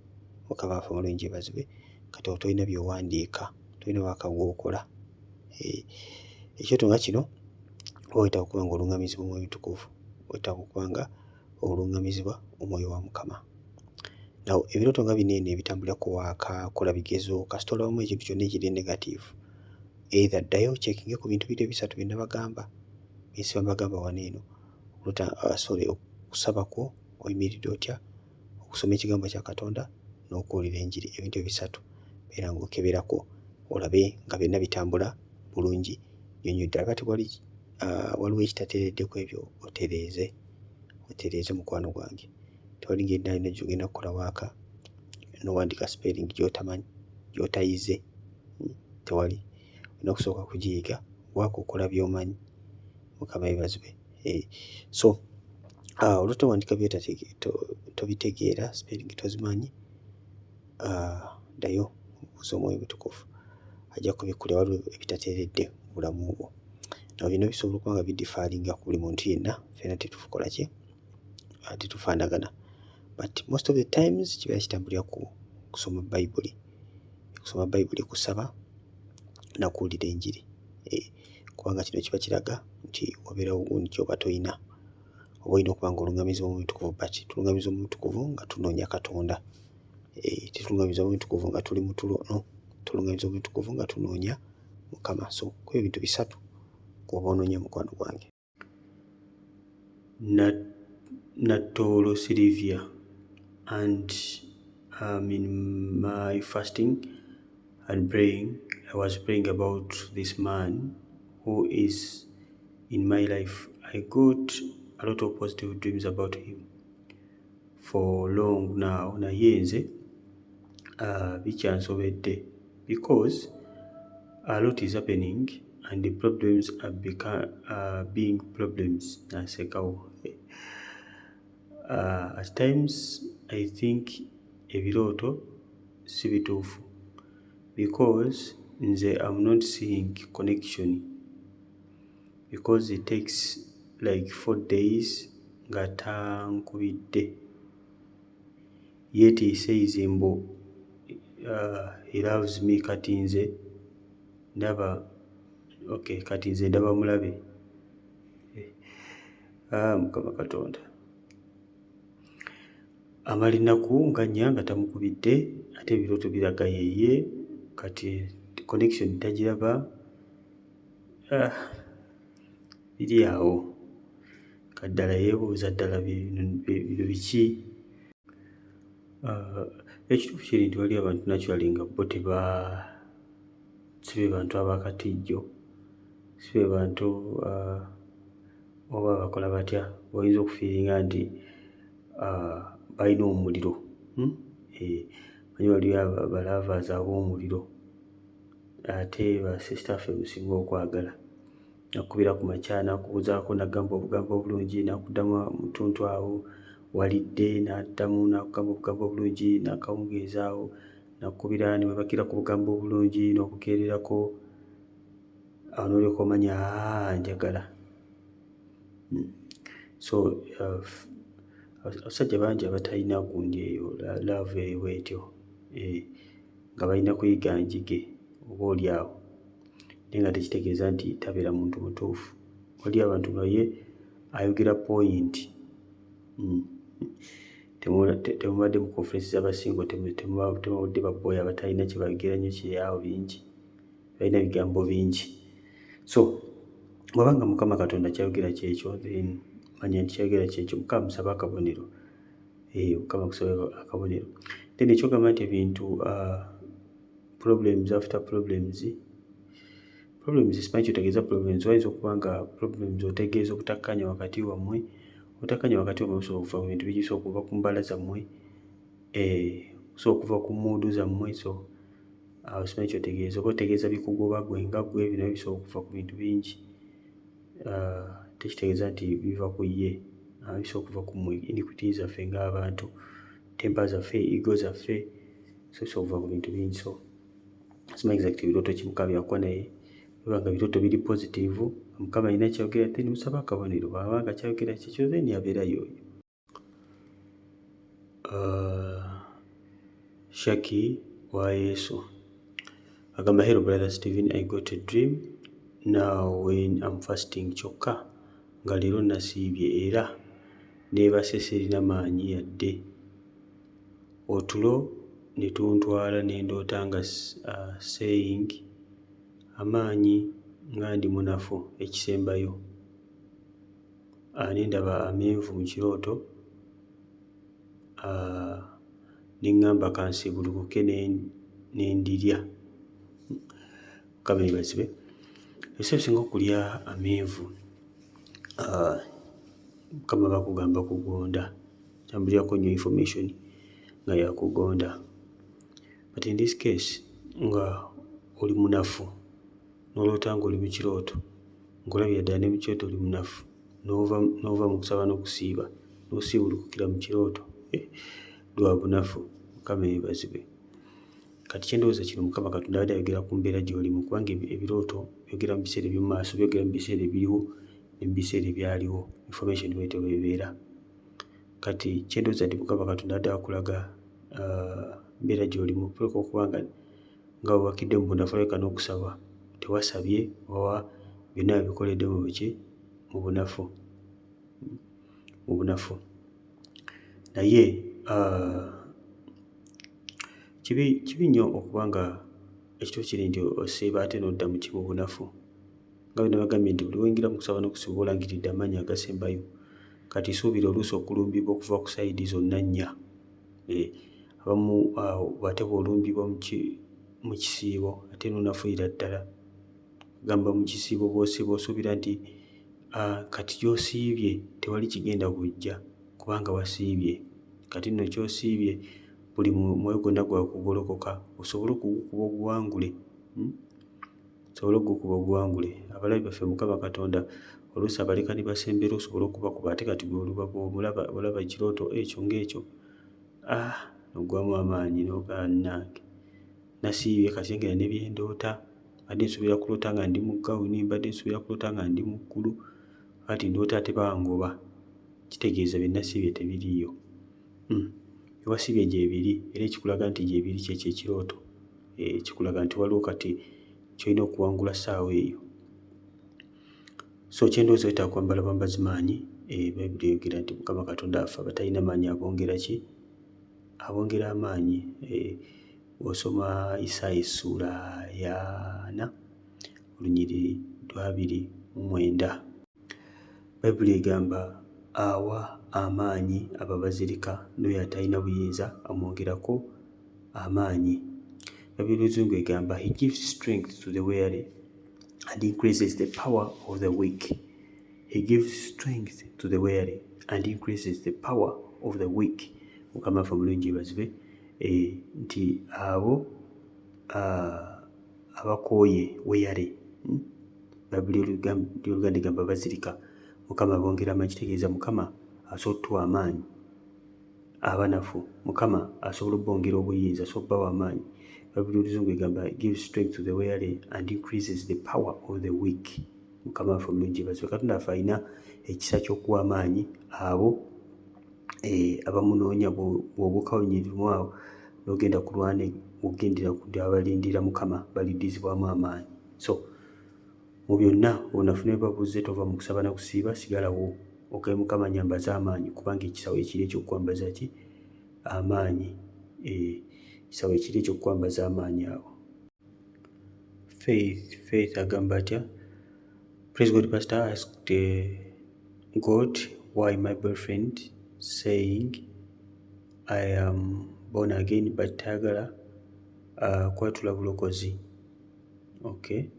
Mukama waffe omulungi yeebazibwe. Kati awo tolina by'owandiika, tolina waaka gw'okola. Ekirooto nga kino oba weetaaga okuba nga oluŋŋamizibwa Omwoyo Omutukuvu, weetaaga okuba nga oluŋŋamizibwa Omwoyo wa Mukama. Now, ebirooto nga bino eno ebitambulira ku waaka, kola bigezo, kasita olabamu ekintu kyonna ekiri negative, either ddayo ocheckinge ku bintu biri ebisatu bye nabagamba, bye mbagamba wano eno, sorry, okusaba kwo oyimiridde otya, okusoma ekigambo kya Katonda n'okuwulira enjiri. Ebintu ebisatu beera ng'okeberako olabe nga byonna bitambula bulungi nnyo nnyo ddala. Aba tewali waliwo ekitateredde ku ebyo, otereeze, otereeze mukwano gwange. Tewali ngeri ndala yonna gy'ogenda kukola waaka n'owandiika spelling gy'otamanyi, gy'otayize, tewali. Olina kusooka kugiyiga, waaka okola by'omanyi. Mukama yeebazibwe. So oluusi owandiika tobitegeera, spelling tozimanyi, ddayo obuuze Omwoyo Omutukuvu, ajja kubikkulira waliwo ebitateeredde mu bulamu bwo. Now, bino bisobola okuba nga bidifferinga ku buli muntu yenna, ffenna tetukola ki, tetufaanagana, but most of the times kibeera kitambulira ku kusoma Bayibuli, kusoma Bayibuli, kusaba na kuwulira enjiri, kubanga kino kiba kiraga nti wabeerawo gundi ky'oba toyina, oba olina okuba nga oluŋŋamizibwa Omwoyo Omutukuvu, but tuluŋŋamizibwa Omwoyo Omutukuvu nga tunoonya Katonda. Tetuluŋŋamizibwa Omwoyo Omutukuvu nga tuli mu tulo, no, tuluŋŋamizibwa Omwoyo Omutukuvu nga tunoonya Mukama. So ku ebintu bisatu kw'oba onoonya, mukwano gwange. Natolo Sylvia, and in my fasting and praying, I was praying about this man who is in my life. I got a lot of positive dreams about him for long now, naye nze bikyansobedde because a lot is happening and the problems are being problems. Nasekawo. At times I think ebirooto si bituufu because nze am not seeing connection because it takes like 4 days nga tankubidde, yet he says mbu he loves me. Kati nze ndaba, okay, kati nze ndaba mulabe. Ah, Mukama Katonda, amala ennaku nga 4 nga tamukubidde, ate ebirooto biraga yeye, kati connection tagiraba. Ah. Biri awo nga ddala yeebuuza ddala bino biki? Ekituufu kiri nti waliyo abantu naturally nga bo teba si be bantu ab'akatijjo, si be bantu oba bakola batya oyinza okufeelinga nti balina omuliro, Omanyi waliyo ba lovers ab'omuliro ate ba sister ffe musinga okwagala. N'akukubira ku makya n'akubuuzaako n'akugamba obugambo obulungi n'akuddamu mu ttuntu awo walidde n'addamu n'akugamba obugambo obulungi n'akawungeezi awo n'akukubira ne weebakira ku bugambo obulungi n'obukeererako awo n'olyoka omanya aah njagala. So abasajja bangi abatalina gundi eyo love eyo bw'etyo nga balina kuyiga njige oba oli awo naye nga tekitegeeza nti tabeera muntu mutuufu. Waliyo abantu nga ye ayogera point. Temubadde mu conference z'aba single temubadde ba boy abatalina kye bayogera nnyo kiri awo bingi, balina bigambo bingi. So bw'aba nga Mukama Katonda ky'ayogera kyekyo then manya nti ky'ayogera kyekyo. Mukama musabe akabonero, Mukama akusabe akabonero. Then eky'okugamba nti ebintu problems after problems, problems simanyi ky'otegeeza problems, wayinza okuba nga problems otegeeza obutakkaanya wakati wammwe. Obutakkaanya wakati wammwe busobola okuva mu bintu bingi, busobola okuva ku mbala zammwe, busobola okuva ku mood zammwe so awo simanyi ky'otegeeza. Oba otegeeza bikugoba ggwe nga ggwe bino bisobola okuva ku bintu bingi. Tekitegeeza nti biva ku ye, bisobola okuva ku mmwe iniquity zaffe ng'abantu, temper zaffe, ego zaffe, so bisobola okuva ku bintu bingi. So simanyi exactly birooto ki Mukama by'akuwa naye bwe biba nga birooto biri positive Mukama alina ky'ayogera then musabe akabonero bw'aba nga ky'ayogera kyekyo then abeera y'oyo. Shaki wa Yesu agamba, "Hello brother Stephen, I got a dream now when I'm fasting kyokka nga leero nasiibye era neebase sirina maanyi yadde otulo ne tuntwala ne ndoota nga saying amaanyi nga ndi munafu ekisembayo ne ndaba amenvu mu kirooto ne ŋŋamba kansiibulukuke ne ndirya." Mukama yeebazibwe. Ebiseera ebisinga okulya amenvu Mukama bakugamba kugonda, tambulirako nnyo information nga ya kugonda. But in this case nga oli munafu n'oloota ng'oli mu kirooto ng'olabira ddala ne mu kirooto oli munafu n'ova mu kusaba n'okusiiba n'osiibulukukira mu kirooto lwa bunafu. Mukama yeebazibwe. Kati kye ndowooza kino Mukama Katonda abadde ayogera ku mbeera gy'olimu kubanga ebirooto byogera mu biseera eby'omu maaso, byogera mu biseera ebiriwo ne mu biseera ebyaliwo. Information bw'etyo bw'ebeera. Kati kye ndowooza nti Mukama Katonda abadde akulaga mbeera gy'olimu okuteekwa okuba nga nga weewakidde mu bunafu olabika n'okusaba tewasabye oba byonna wabikoledde mu buki mu bunafu mu bunafu. Naye kibi nnyo okuba nga ekituufu kiri nti osiiba ate n'odda mu ki mu bunafu. Nga bwe nabagambye nti buli lw'oyingira mu kusaba n'okusiiba oba olangiridde amaanyi agasembayo. Kati suubira oluusi okulumbibwa okuva ku side zonna nnya. Abamu ate bw'olumbibwa mu kisiibo ate n'onafuyira ddala. Gamba mu kisiibo bw'osiiba osuubira nti kati gy'osiibye tewali kigenda kujja kubanga wasiibye. Kati nno ky'osiibye buli mwoyo gwonna gwakugolokoka osobole okugukuba oguwangule, Osobole okugukuba oguwangule. Abalabe baffe Mukama Katonda oluusi abaleka ne basembera osobole okubakuba ate kati ggwe olaba ekirooto ekyo ng'ekyo n'oggwaamu amaanyi n'ogamba bannange nasiibye kati ngenda ne bye ndoota mbadde nsuubira kuloota nga ndi mu ggawuni, mbadde nsuubira kuloota nga ndi mu ggulu kati ndoota ate bangoba kitegeeza bye nasiibye tebiriiyo. Bye wasiibye gyebiri era ekikulaga nti gyebiri kyekyo ekirooto kikulaga nti waliwo kati ky'olina okuwangula ssaawa eyo. So kye ndowooza weetaaga kwambala bwambazi maanyi Bayibuli eyogera nti Mukama Katonda waffe abatalina maanyi abongera ki? Abongera amaanyi. Bw'osoma Isaaya essuula ya ana olunyiriri lwa 29. Bayibuli egamba awa amaanyi abo abazirika, n'oyo atalina buyinza amwongerako amaanyi. Bayibuli y'Oluzungu egamba, "He gives strength to the weary and increases the power of the weak." He gives strength to the weary and increases the power of the weak. Mukama waffe omulungi yeebazibwe nti abo abakooye, weary, Bayibuli y'Oluganda egamba bazirika, Mukama abongera amaanyi. Kitegeeza Mukama asobola otuwa amaanyi abanafu, Mukama asobola obbongera obuyinza, asobola obbawa amaanyi. Bayibuli y'Oluzungu egamba, "Gives strength to the weary and increases the power of the weak." Mukama waffe omulungi yeebazibwe. Katonda waffe alina ekisa ky'okuwa amaanyi abo abamunoonya. Bw'obuuka olunyiriri awo n'ogenda kulwana, ogendera ku abalindira Mukama baliddizibwamu amaanyi. So mu byonna, obunafu ne buba buzze, tova mu kusaba na kusiiba, sigalawo ogabe, "Mukama, nnyambaza amaanyi," kubanga ekisa weekiri eky'okukwambaza ki? Amaanyi. Ekisa weekiri eky'okukwambaza amaanyi awo. Faith agamba atya? "Praise God, Pastor. I asked God why my boyfriend saying I am born again but tayagala kwatula bulokozi." Okay.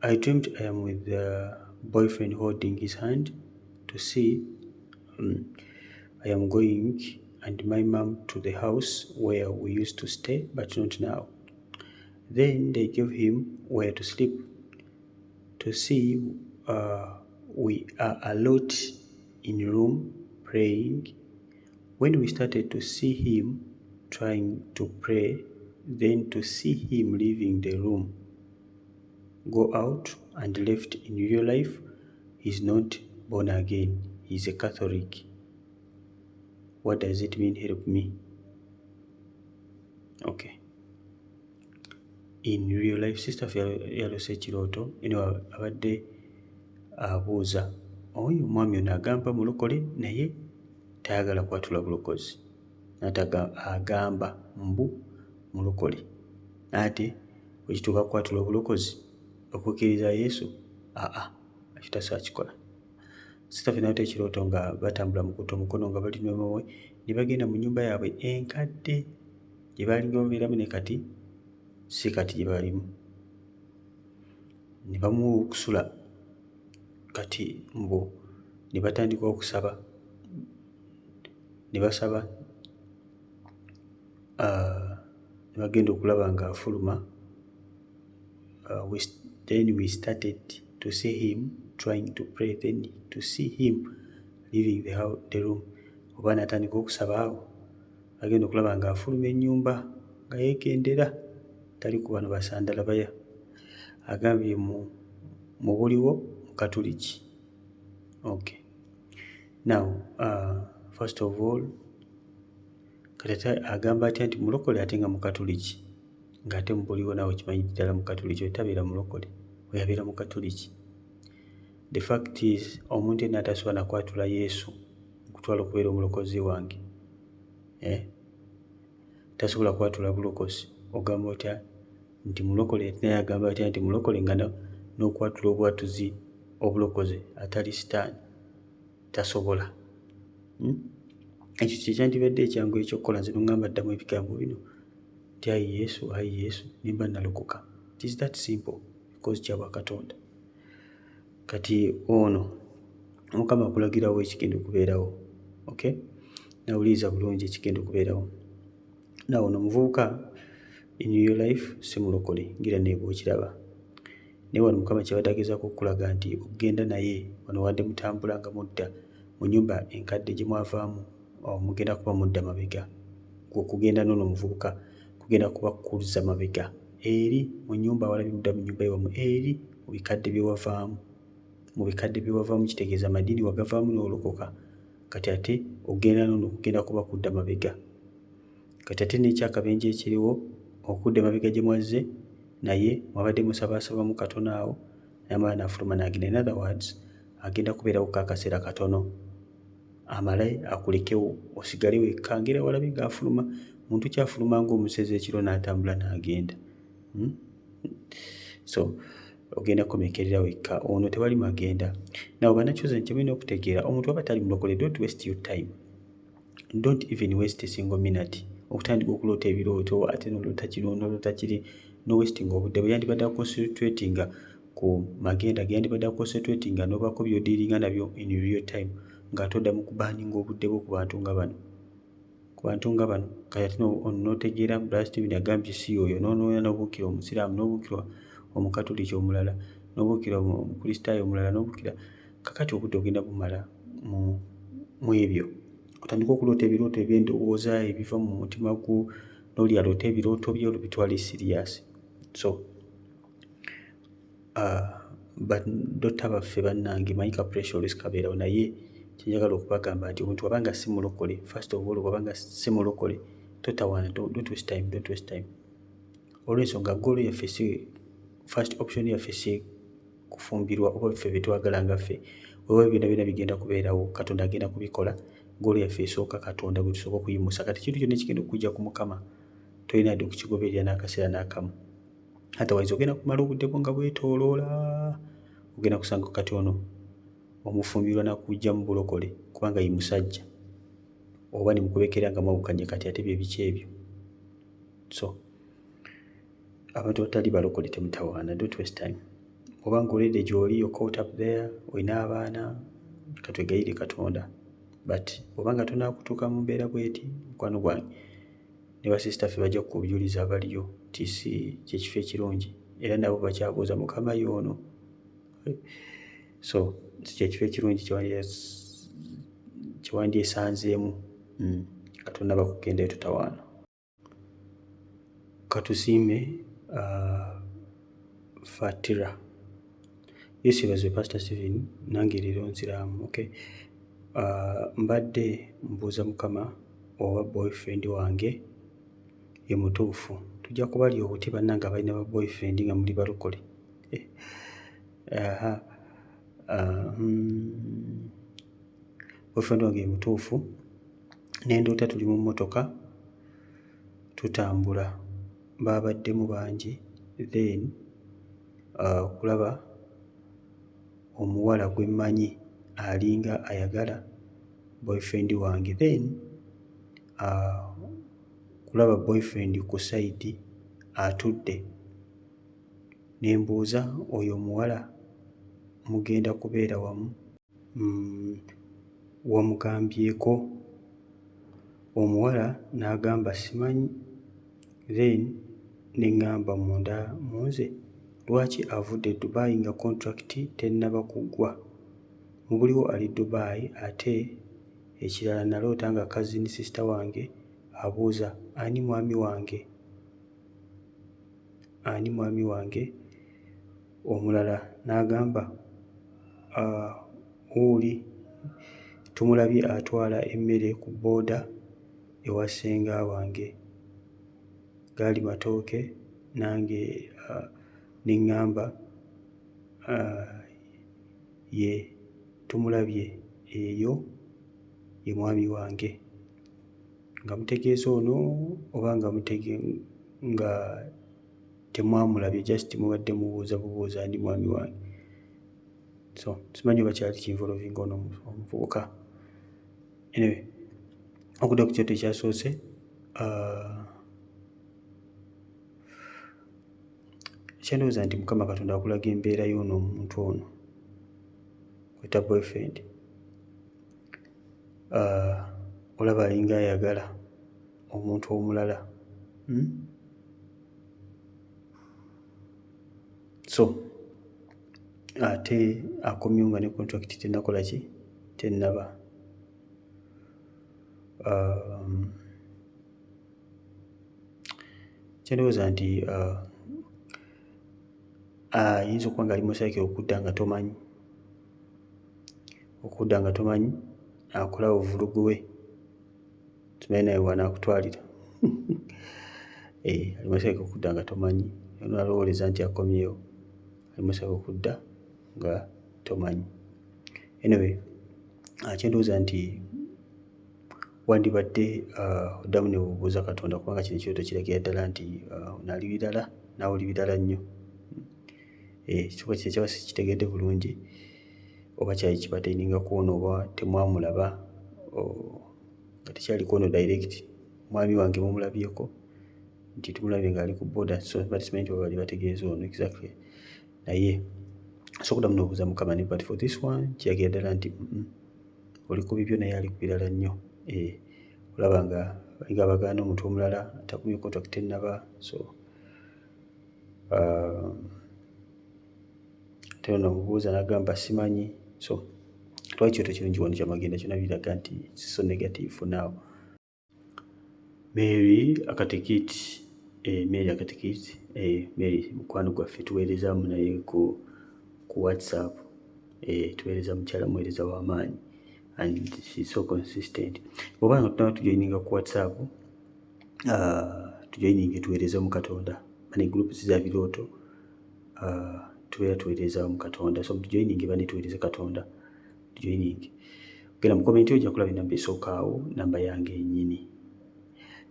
"I dreamed I am with the boyfriend holding his hand to see I am going and my mom to the house where we used to stay, but not now. Then they gave him where to sleep. To see we are a lot in room praying. When we started to see him trying to pray, then to see him leaving the room, go out and left. In real life, he's not born again. He's a Catholic. What does it mean? Help me." Okay. In real life, sister yalose ekirooto eno, abadde abuuza oyo omwami ono agamba mulokole naye tayagala kwatula bulokozi, ate agamba mbu mulokole, ate bwekituuka kukwatula obulokozi, okukkiriza Yesu, aa, ekyo tasobola kikola. Sister ffe nalota ekirooto nga batambula mukutte omukono nga bali ne ne bagenda mu nnyumba yaabwe enkadde gye baalinga babeeramu, ne kati si kati gye balimu, ne bamuwa okusula. Kati mbu ne batandika okusaba, ne basaba, ne bagenda okulaba ng'afuluma. Then we started to see him trying to pray, then to see him leaving the room. Oba n'atandika okusaba awo, agenda okulaba ng'afuluma ennyumba nga yeegendera, tali ku bano basandalabaya. Agambye mu buliwo Mukatuliki. Okay. Now, first of all, kati ate agamba atya nti mulokole ate nga Mukatuliki, ng'ate mu buliwo naawe okimanyi ddala Mukatuliki oyo tabeera mulokole, oyo abeera Mukatuliki? The fact is, omuntu yenna atasobola na kwatula Yesu okutwala okubeera omulokozi wange, eh? Tasobola kwatula bulokozi. Ogamba otya nti mulokole, naye agamba atya nti mulokole nga n'okwatula obwatuzi obulokozi atali sitaani tasobola, Ekyo kye kyandibadde ekyangu eky'okukola. Nze n'oŋŋamba ddamu ebigambo bino nti, "Ayi Yesu, ayi Yesu," ne mba nalokoka. It is that simple because kya bwakatonda. Kati ono Mukama akulagirawo ekigenda okubeerawo. Okay, nawuliriza bulungi ekigenda okubeerawo. Nawe ono omuvubuka in your life si mulokole, ngira naye bw'okiraba, naye wano Mukama kyabadde agezaako okukulaga nti okugenda naye wano wadde mutambula nga mudda mu nnyumba enkadde gye mwavaamu, mugenda kuba mudda mabega. Okugenda n'ono omuvubuka kugenda kuba kuzza mabega eri mu nnyumba, walabye mudda mu nnyumba ewammwe eri mu bikadde bye wavaamu. Mu bikadde bye wavaamu kitegeeza amadiini wagavaamu n'olokoka. Kati ate ogenda n'ono kugenda kuba kudda mabega. Kati ate n'ekyakabenje ekiriwo, okudda emabega gye mwazze naye mwabadde musabaasabamu katono awo, n'amala n'afuluma n'agenda. In other words, agenda kubeerawo akaseera katono amale akulekewo osigale wekka, ng'era walabye ng'afuluma. Muntu kyafuluma ng'omusezi ekiro n'atambula n'agenda, So Ogenda kukomekkerera wekka, ono tewali magenda. Now banachosen, kyemulina okutegeera, omuntu aba tali mulokole, don't waste your time, don't even waste a single minute okutandika okuloota ebirooto, ate noloota kino, noloota kiri, no wasting obudde bwe. Yandibadde aconcentratinga ku magenda ge, yandibadde aconcentratinga nobako byodealinga nabyo in real time, ng'ate oddamu kuburninga obudde bwo ku bantu nga bano, ku bantu nga bano. Kati ate notegeera Brother Steven agambye si oyo, nonoonya n'obuukira omusiraamu, n'obuukira omukatuliki omulala, n'obuukira omukristaayo omulala, n'obuukira. Kakati obudde ogenda bumala mu ebyo, otandika okuloota ebirooto ebyendowooza ebiva mu mutima gwo, n'oli aloota ebirooto bye, olubitwale serious. So badota baffe bannange, manyi ka pressure oluusi kabeerawo, naye kyenjagala okubagamba nti omuntu wabanga si mulokole, first of all, wabanga si mulokole, totawaana. Don't waste time, don't waste time, olw'ensonga goal yaffe si, first option yaffe si kufumbirwa oba ffe betwagala nga ffe. Oba byonna byonna bigenda kubeerawo, Katonda agenda kubikola. Goal yaffe esooka, Katonda gwe tusooka okuyimusa. Kati ekintu kyonna ekigenda okujja ku Mukama, tolina dde okukigoberera n'akaseera n'akamu, otherwise ogenda kumala obudde bwo nga bwetooloola, ogenda kusanga kati ono omufumbirwa nakujja mu bulokole kubanga ye musajja, oba ne mukubekera nga mwawukanye. Kati ate bye biki ebyo? So abantu abatali balokole, temutawaana, don't waste time. Oba ng'oledde gy'oli, you're caught up there, olina abaana, katwegayire Katonda. But oba nga tonakutuuka mu mbeera bweti, mukwano gwange, ne basisita ffe bajja kukujuliza abaliyo nti si kyekifo ekirungi, era nabo bakyabuuza Mukama y'ono. So si kyekifo ekirungi kyewandyesanzeemu nga tonnaba kugendayo, totawaana. Katusiime Fatira. Yesu yeebazibwe, Pastor Steven, nange leero nziraamu. Okay. Mbadde mbuuza Mukama oba boyfriend wange ye mutuufu. Tujja kubalya obuti bannange abalina ba boyfriend nga muli balokole. Eh. Aha. Boyfriend wange ye mutuufu. Nendoota tuli mu mmotoka tutambula, baabaddemu bangi, then kulaba omuwala gwe mmanyi alinga ayagala boyfriend wange, then kulaba boyfriend ku side atudde, ne mbuuza oyo omuwala mugenda kubeera wamu, wamugambyeko? Omuwala n'agamba simanyi. Then ne ŋŋamba munda mu nze, lwaki avudde e Dubai nga contract tennaba kuggwa? Mu buliwo ali Dubai. Ate ekirala, naloota nga cousin sister wange abuuza ani mwami wange, ani mwami wange omulala, n'agamba wuuli tumulabye atwala emmere ku bbooda ewa ssenga wange, gaali matooke. Nange ne ŋŋamba ye tumulabye eyo ye mwami wange, nga mutegeeza ono oba nga nga temwamulabye, just mubadde mubuuza bubuuza ani mwami wange. So simanyi oba kyali kinvolvinga ono omuvubuka. Anyway, okudda ku kyoto ekyasoose, kyendowooza nti Mukama Katonda akulaga embeera y'ono omuntu ono kweta boyfriend, olaba alinga ayagala omuntu omulala, So ate akomyewo nga ne contract tennakola ki, tennaba. Kyendowooza nti ayinza okuba nga ali mu cycle okudda nga tomanyi, okudda nga tomanyi, akola ovulugu we, simanyi nawe wanaakutwalira. Eh, ali mu cycle okudda nga tomanyi, onalowooleza nti akomyewo, ali mu cycle okudda nga tomanyi. Anyway, kyendowooza nti wandibadde oddamu ne weebuuza Katonda, kubanga kino ekirooto kiragira ddala nti ono ali birala, naawe oli birala nnyo. Kiba kyaba sikitegedde bulungi oba kyali kipertaininga ku ono oba temwamulaba nga tekyali ku ono direct. Mwami wange mumulabyeko nti tumulabye ng'ali ku boda, so but simanyi nti oba bali bategeeza ono exactly, naye osobola okuddamu n'obuuza Mukama ne, but for this one kiragira ddala nti oli ku bibyo naye ali ku birala nnyo. Olaba nga balinga abagaana omuntu omulala atakumye contract tennaba, so ate ono omubuuza n'agamba simanyi. So twali kirooto kirungi wano kyamagenda kyonna biraga nti so negative for now. Mary Akatekiti, Mary Akatekiti, Mary mukwano gwaffe, tuweerezaamu naye ku WhatsApp. Tuweereza, mukyala muweereza w'amaanyi and she's so consistent. Bw'oba nga tunaba tujoininga ku WhatsApp, tujoininge tuweereze mu Katonda. Bane groups za birooto, tubeera tuweereza mu Katonda, so tujoininge bane tuweereze Katonda, tujoininge. Genda mu comment ojja kulaba enamba esooka awo, namba yange yennyini.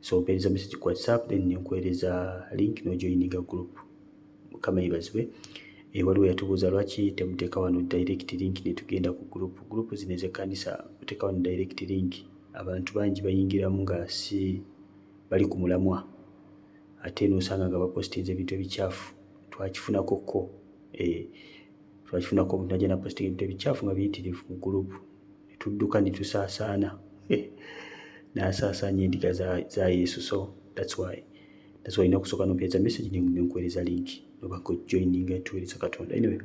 So mpeereza message ku WhatsApp, then nenkuweereza link n'ojoininga group. Mukama yeebazibwe. Waliwo yatubuuza lwaki temuteeka wano direct link ne tugenda ku group. Group zino ez'ekkanisa oteeka wano direct link, abantu bangi bayingiramu nga si bali ku mulamwa, ate n'osanga nga bapostinze ebintu ebikyafu. Twakifunako ko, twakifunako omuntu najja napostinga ebintu ebikyafu nga biyitirivu mu group, ne tudduka ne tusaasaana, n'asaasaanya endiga za Yesu. So that's why olina okusooka n'ompeereza message ne nkuweereza link noba nga ojoininga tuweereza Katonda. Anyway,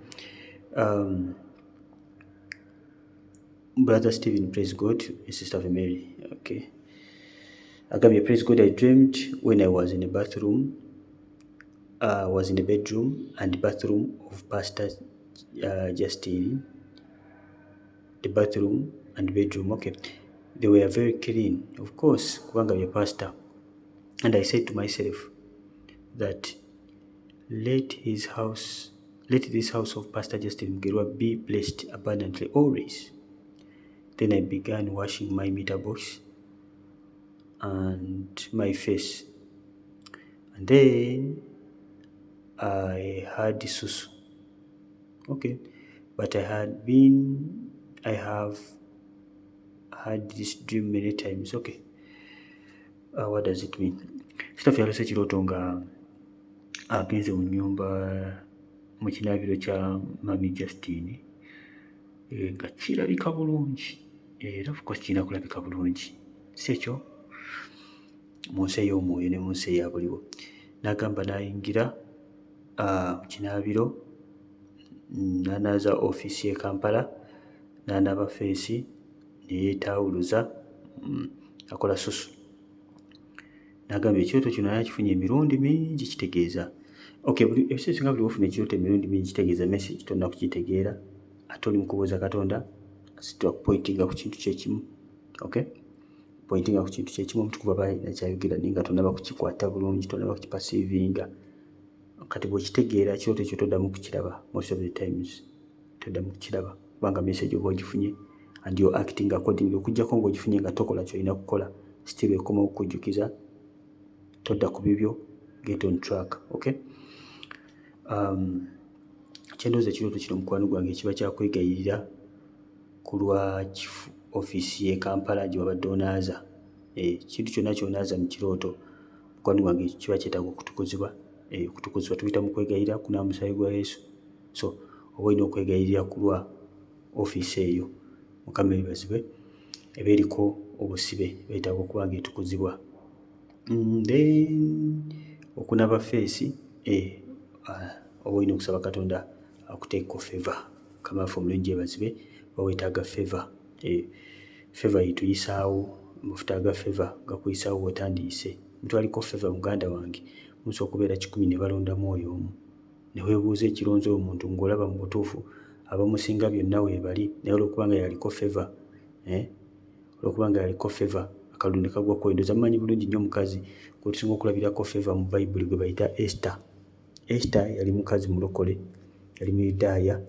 Brother Stephen, praise God. Sister Mary, okay. Agambye, "Praise God, I dreamed when I was in the bathroom, was in the bedroom and bathroom of Pastor Justin. The bathroom and bedroom, okay. They were very clean, of course, kubanga bya pastor. And I said to myself that let this house of Pastor Justin Mugerwa be blessed abundantly always. Then I began washing my meter box and my face. And then I had susu. Okay, but I have had this dream many times." Okay. What does it mean? Staff yalose ekirooto nga agenze mu nnyumba mu kinaabiro kya Mami Justine, nga kirabika bulungi, era of course kirina kulabika bulungi, si ekyo mu nsi ey'omwoyo ne mu nsi eya buliwo. N'agamba n'ayingira mu kinaabiro n'anaaza ofiisi y'e Kampala, n'anaaba face, ne yeetaawuluza, akola susu. N'agamba ekirooto kino naye akifunye emirundi mingi, kitegeeza, okay, buli ebiseera ebisinga buli lw'ofuna ekirooto emirundi mingi kitegeeza message tonna kugitegeera, ate oli mu kubuuza Katonda pointinga ku kintu kyekimu, okay, pointinga ku kintu kyekimu. Omutukuvu aba alina kyayogera naye nga tonnaba kukikwata bulungi, tonnaba kukiperceivinga. Kati bw'okitegeera ekirooto ekyo toddamu kukiraba. Most of the times toddamu kukiraba kubanga message oba ogifunye and you're acting accordingly, okuggyako ng'ogifunye nga tokola ky'olina kukola, still ekomawo okukujjukiza todda ku bibyo, get on track, okay. Kyendowooza ekirooto kino, mukwano gwange, kiba kyakwegayirira ku lwa ofiisi y'e Kampala gye wabadde onaaza. Ekintu kyonna ky'onaaza mu kirooto, mukwano gwange, kiba kyetaaga okutukuzibwa. Okutukuzibwa tuyita mu kwegayirira, kunaaba musaayi gwa Yesu, so oba olina okwegayirira ku lwa ofiisi eyo. Mukama yeebazibwe, eba eriko obusibe, yeetaaga okuba nga etukuzibwa. Then okunaaba face, oba olina okusaba Katonda akuteekeko favour. Mukama waffe omulungi yeebazibwe, oba weetaaga favour, favour yetuyisaawo, amafuta aga favour gakuyisaawo w'otandiyise. Omuntu aliko favour, muganda wange, musobola okubeera 100 ne balondamu oyo omu, ne weebuuza ekironze oyo omuntu ng'olaba mu butuufu abamusinga byonna weebali, naye olw'okuba nga yaliko favour, olw'okuba nga yaliko favour, akalulu ne kagwa ku oyo. Ndowooza mumanyi bulungi nnyo omukazi gwe tusinga okulabirako favour mu Bayibuli gwe bayita Esther. Esther yali mukazi mulokole, yali Muyudaaya.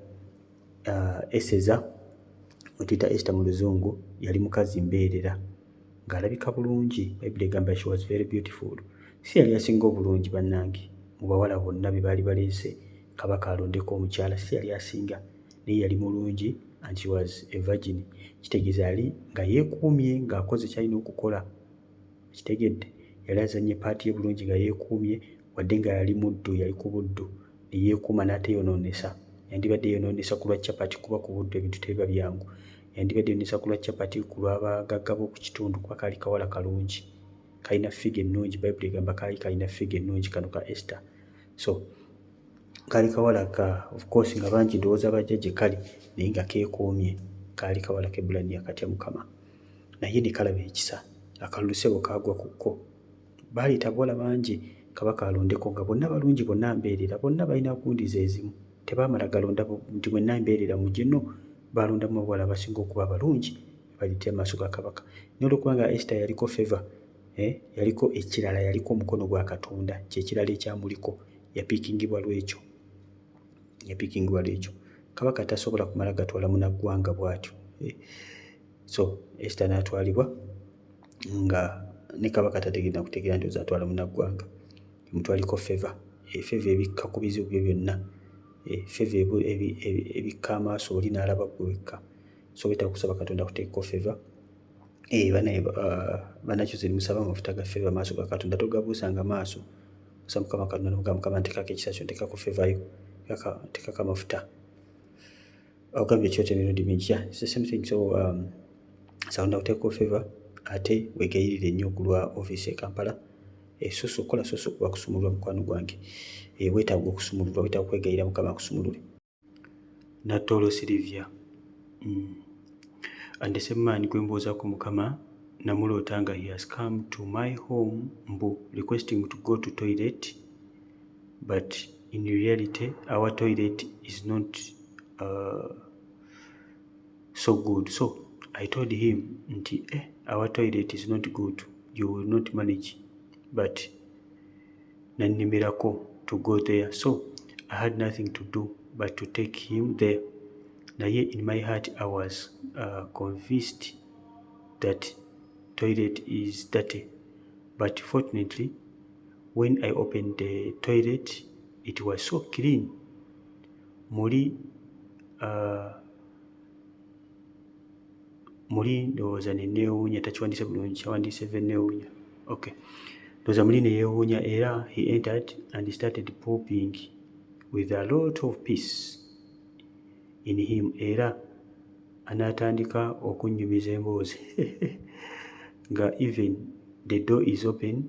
Eseza gwe tuyita Esther mu Luzungu yali mukazi mbeerera ng'alabika bulungi. Bayibuli egamba she was very beautiful. Si yali asinga obulungi bannange mu bawala bonna be baali baleese Kabaka alondeko omukyala. Si yali asinga, naye yali mulungi and she was a virgin. Kitegeeza yali nga yeekuumye, ng'akoze kyalina okukola. Kitegedde, yali azannye part ye bulungi nga yeekuumye, wadde nga yali muddu, yali ku buddu, ne yeekuuma n'ateeyonoonesa. Yandibadde yeeyonoonesa ku lwa capati, kuba ku buddu ebintu tebiba byangu. Yandibadde yeeyonoonesa ku lwa capati, ku lw'abagagga b'oku kitundu, kuba kaali kawala kalungi, kalina figure ennungi. Bayibuli egamba kaali kalina figure ennungi, kano ka Esther. So kaali kawala ka, of course, nga bangi ndowooza bajja gye kali, naye nga keekuumye. Kaali kawala Kebbulaniya katya Mukama, naye ne kalaba ekisa. Akalulu, ssebo, kaagwa ku kko. Baaleeta abawala bangi kabaka alondeko, nga bonna balungi, bonna mbeerera, bonna balina gundi ze ezimu. Tebaamala galonda nti mwenna mbeerera mujje. No, balondamu abawala abasinga okuba abalungi, baleete mu maaso ga kabaka. Naye olwokuba nga Esther yaliko favor, yaliko ekirala, yaliko omukono gwa Katonda, kyekirala ekyamuliko, yapiikingibwa lwekyo, yapiikingibwa lwekyo. Kabaka tasobola kumala gatwala munaggwanga bw'atyo, eh. So Esther n'atwalibwa nga ne kabaka tategenda kutegeera nti ozatwala munaggwanga. Mutwaliko favor. Favor ebikka ku bizibu bye byonna. Favor ebikka amaaso oli n'alaba gwe wekka. So wetaaga kusaba Katonda kuteekako favor. Banaye, banakyusa, musaba amafuta ga favor. Amaaso ga Katonda togabuusanga maaso. Osaba Mukama Katonda nomugamba, "Mukama, nteekako ekisa kyo, nteekako favor yo, nteekako amafuta." Ogambye ekyoto emirundi mingi. Yeah, it's the same thing. So sawunda kuteekako favor, ate weegayirire nnyo ku lwa ofiisi e Kampala. Esusu okukola susu kuba kusumululwa, mukwano gwange. Weetaaga okusumululwa, weetaaga okwegayirira Mukama akusumulule. Natoolo Sylvia, And the same man gwe mbuuzaako Mukama, namuloota nga he has come to my home, mbu requesting to go to toilet, but in reality our toilet is not so good. So I told him nti, "Our toilet is not good, you will not manage," but nannemerako to go there. So I had nothing to do but to take him there. Naye in my heart I was convinced that toilet is dirty, but fortunately when I opened the toilet, it was so clean. Muli muli ndowooza ne neewuunya. Takiwandiise bulungi, kyawandiise ve neewuunya. Okay, ndowooza muli ne yeewuunya. Era he entered and started pooping with a lot of peace in him. Era anaatandika okunnyumiza emboozi nga even the door is open,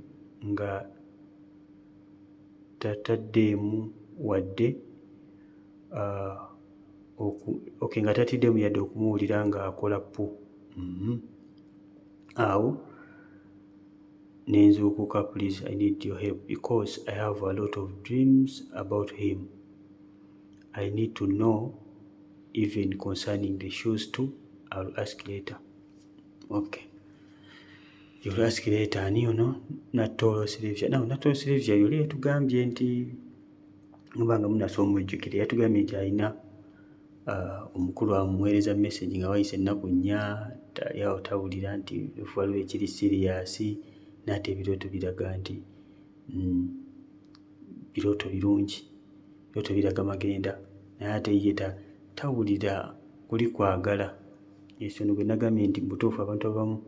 nga tataddeemu wadde okay, nga tatiddeemu yadde okumuwulira ng'akola poo. Awo ne nzuukuka. Please, I need your help because I have a lot of dreams about him. I need to know even concerning the shoes too. I'll ask later. Okay, you'll ask later. Ani ono? Natoolo Sylvia. Now, Natoolo Sylvia yoli yatugambye nti, muba nga munasoma omujjukire, yatugambye nti alina omukulu amuweereza message nga wayise ennaku 4, ali awo tawulira nti waliwo ekiri serious, n'ate ebirooto biraga nti birooto birungi, birooto biraga magenda, naye ate ye tawulira kuli kwagala. Yes, ono gwe nagambye nti mu butuufu abantu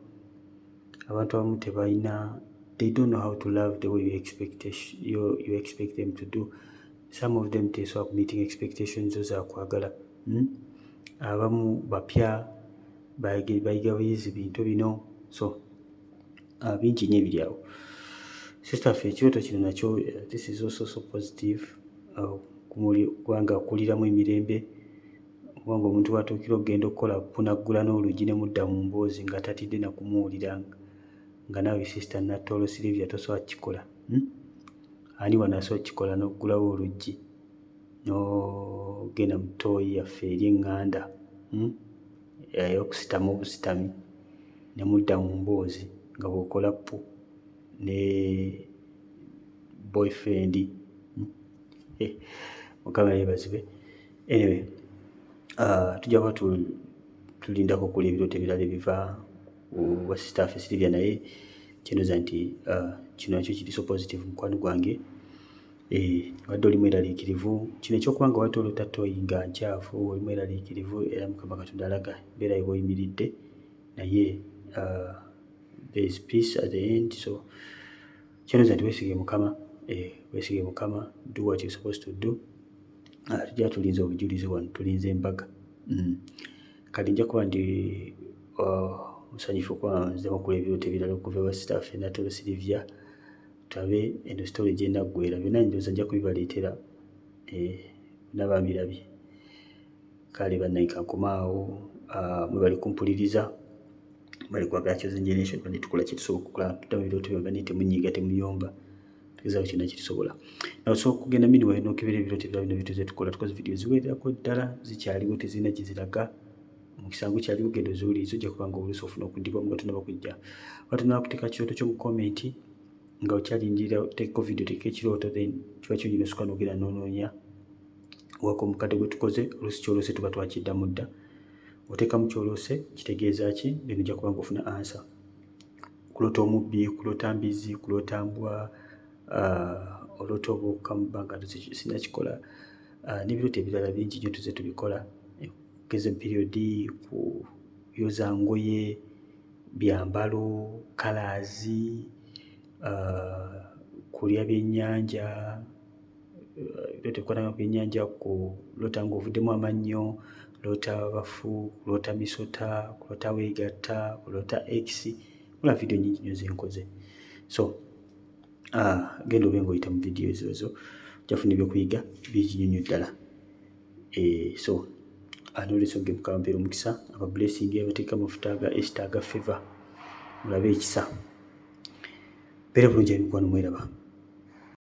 abamu tebalina, they don't know how to love the way you expect them to do. Some of them tesobola meeting expectations zo zakwagala. Abamu bapya, bayiga buyizi bintu bino. So bingi nnyo ebiri awo. Sister ffe, ekirooto kino nakyo, this is also so positive, kubanga okuliramu emirembe, kubanga omuntu watuukira okugenda okukola punaggula n'oluggi ne mudda mu mboozi nga tatidde na kumuwulira, nga naawe, Sister Natoolo Sylvia, tosobola kukikola, Ani wano asobola kukikola n'oggulawo oluggi n'ogenda mu ttooyi yaffe eri eŋŋanda, ey'okusitama obusitami, ne mudda mu mboozi nga bw'okola poo ne boyfriend? Eh, Mukama yeebazibwe. Anyway, tujja kuba tulindako okuli ebirooto ebirala ebiva wa sister waffe Sylvia, naye kyenooza nti kino nakyo kiri so positive, mukwano gwange. Eh, wadde oli mweraliikirivu, kino ekyokuba nga wadde oloota toyi nga nkyafu, oli mweraliikirivu, era Mukama Katonda alaga embeera yo bw'oyimiridde, naye there is peace at the end. So kyendowooza nti weesige Mukama, eh, weesige Mukama, do what you're supposed to do. Tujja tulinze obujulizi wano, tulinze embaga. Kati nja kuba ndi musanyufu okuba nziremu okula ebirooto ebirala okuva ewa sister waffe Natolo Sylvia, tulabe eno story gyenaggwera. Byonna ndowooza nja kubibaleetera, eh, naba mbirabye. Kale bannange, kankomaawo. Mwebale kumpuliriza, bali kwagala Chosen Generation. Bane tukola kyetusobola okukola, tuddamu ebirooto byonna, naye temunyiiga, temuyomba, tugezaako kyonna kyetusobola. Nawe osobola okugenda meanwhile n'okebera ebirooto ebirala bino bituze tukola. Tukoze video ziwererako ddala, zikyaliwo, tezirina gye ziraga. Omukisa gukyaliwo, genda oziwulirize. Ojja kuba nga oluusi ofuna okuddibwamu nga tonaba kujja oba tonaba kuteeka kirooto kyo mu comment. Nga okyalindirira oteekeko video, teeka ekirooto, then kiba kirungi nosooka n'ogenda n'onoonya waka omukadde gwe tukoze. Oluusi kyoloose tuba twakiddamu dda. Oteekamu kyoloose kitegeeza ki, then ojja kuba nga ofuna answer. Kuloota omubbi, kuloota mbizi, kuloota mbwa, oloota obuuka mu bbanga, sinakikola, n'ebirooto ebirala bingi nnyo tuze tubikola. Kugeza period, kuyoza ngoye, byambalo, colours, kulya byennyanja, ebirooto ebikwatagana ku byennyanja, kuloota ng'ovuddemu amannyo, kuloota bafu, kuloota misota, kuloota weegatta, kuloota ex. Waliwo video nnyingi nnyo ze nkoze. So genda obe ng'oyita mu videos ezo, ojja kufuna ebyokuyiga bingi nnyo nnyo ddala. Eh, so n'olwensonga Mukama ampeere omukisa, aba blessing, abateeka amafuta aga Esther aga favor, mulabe ekisa. Mbeere bulungi emikwano, mweraba.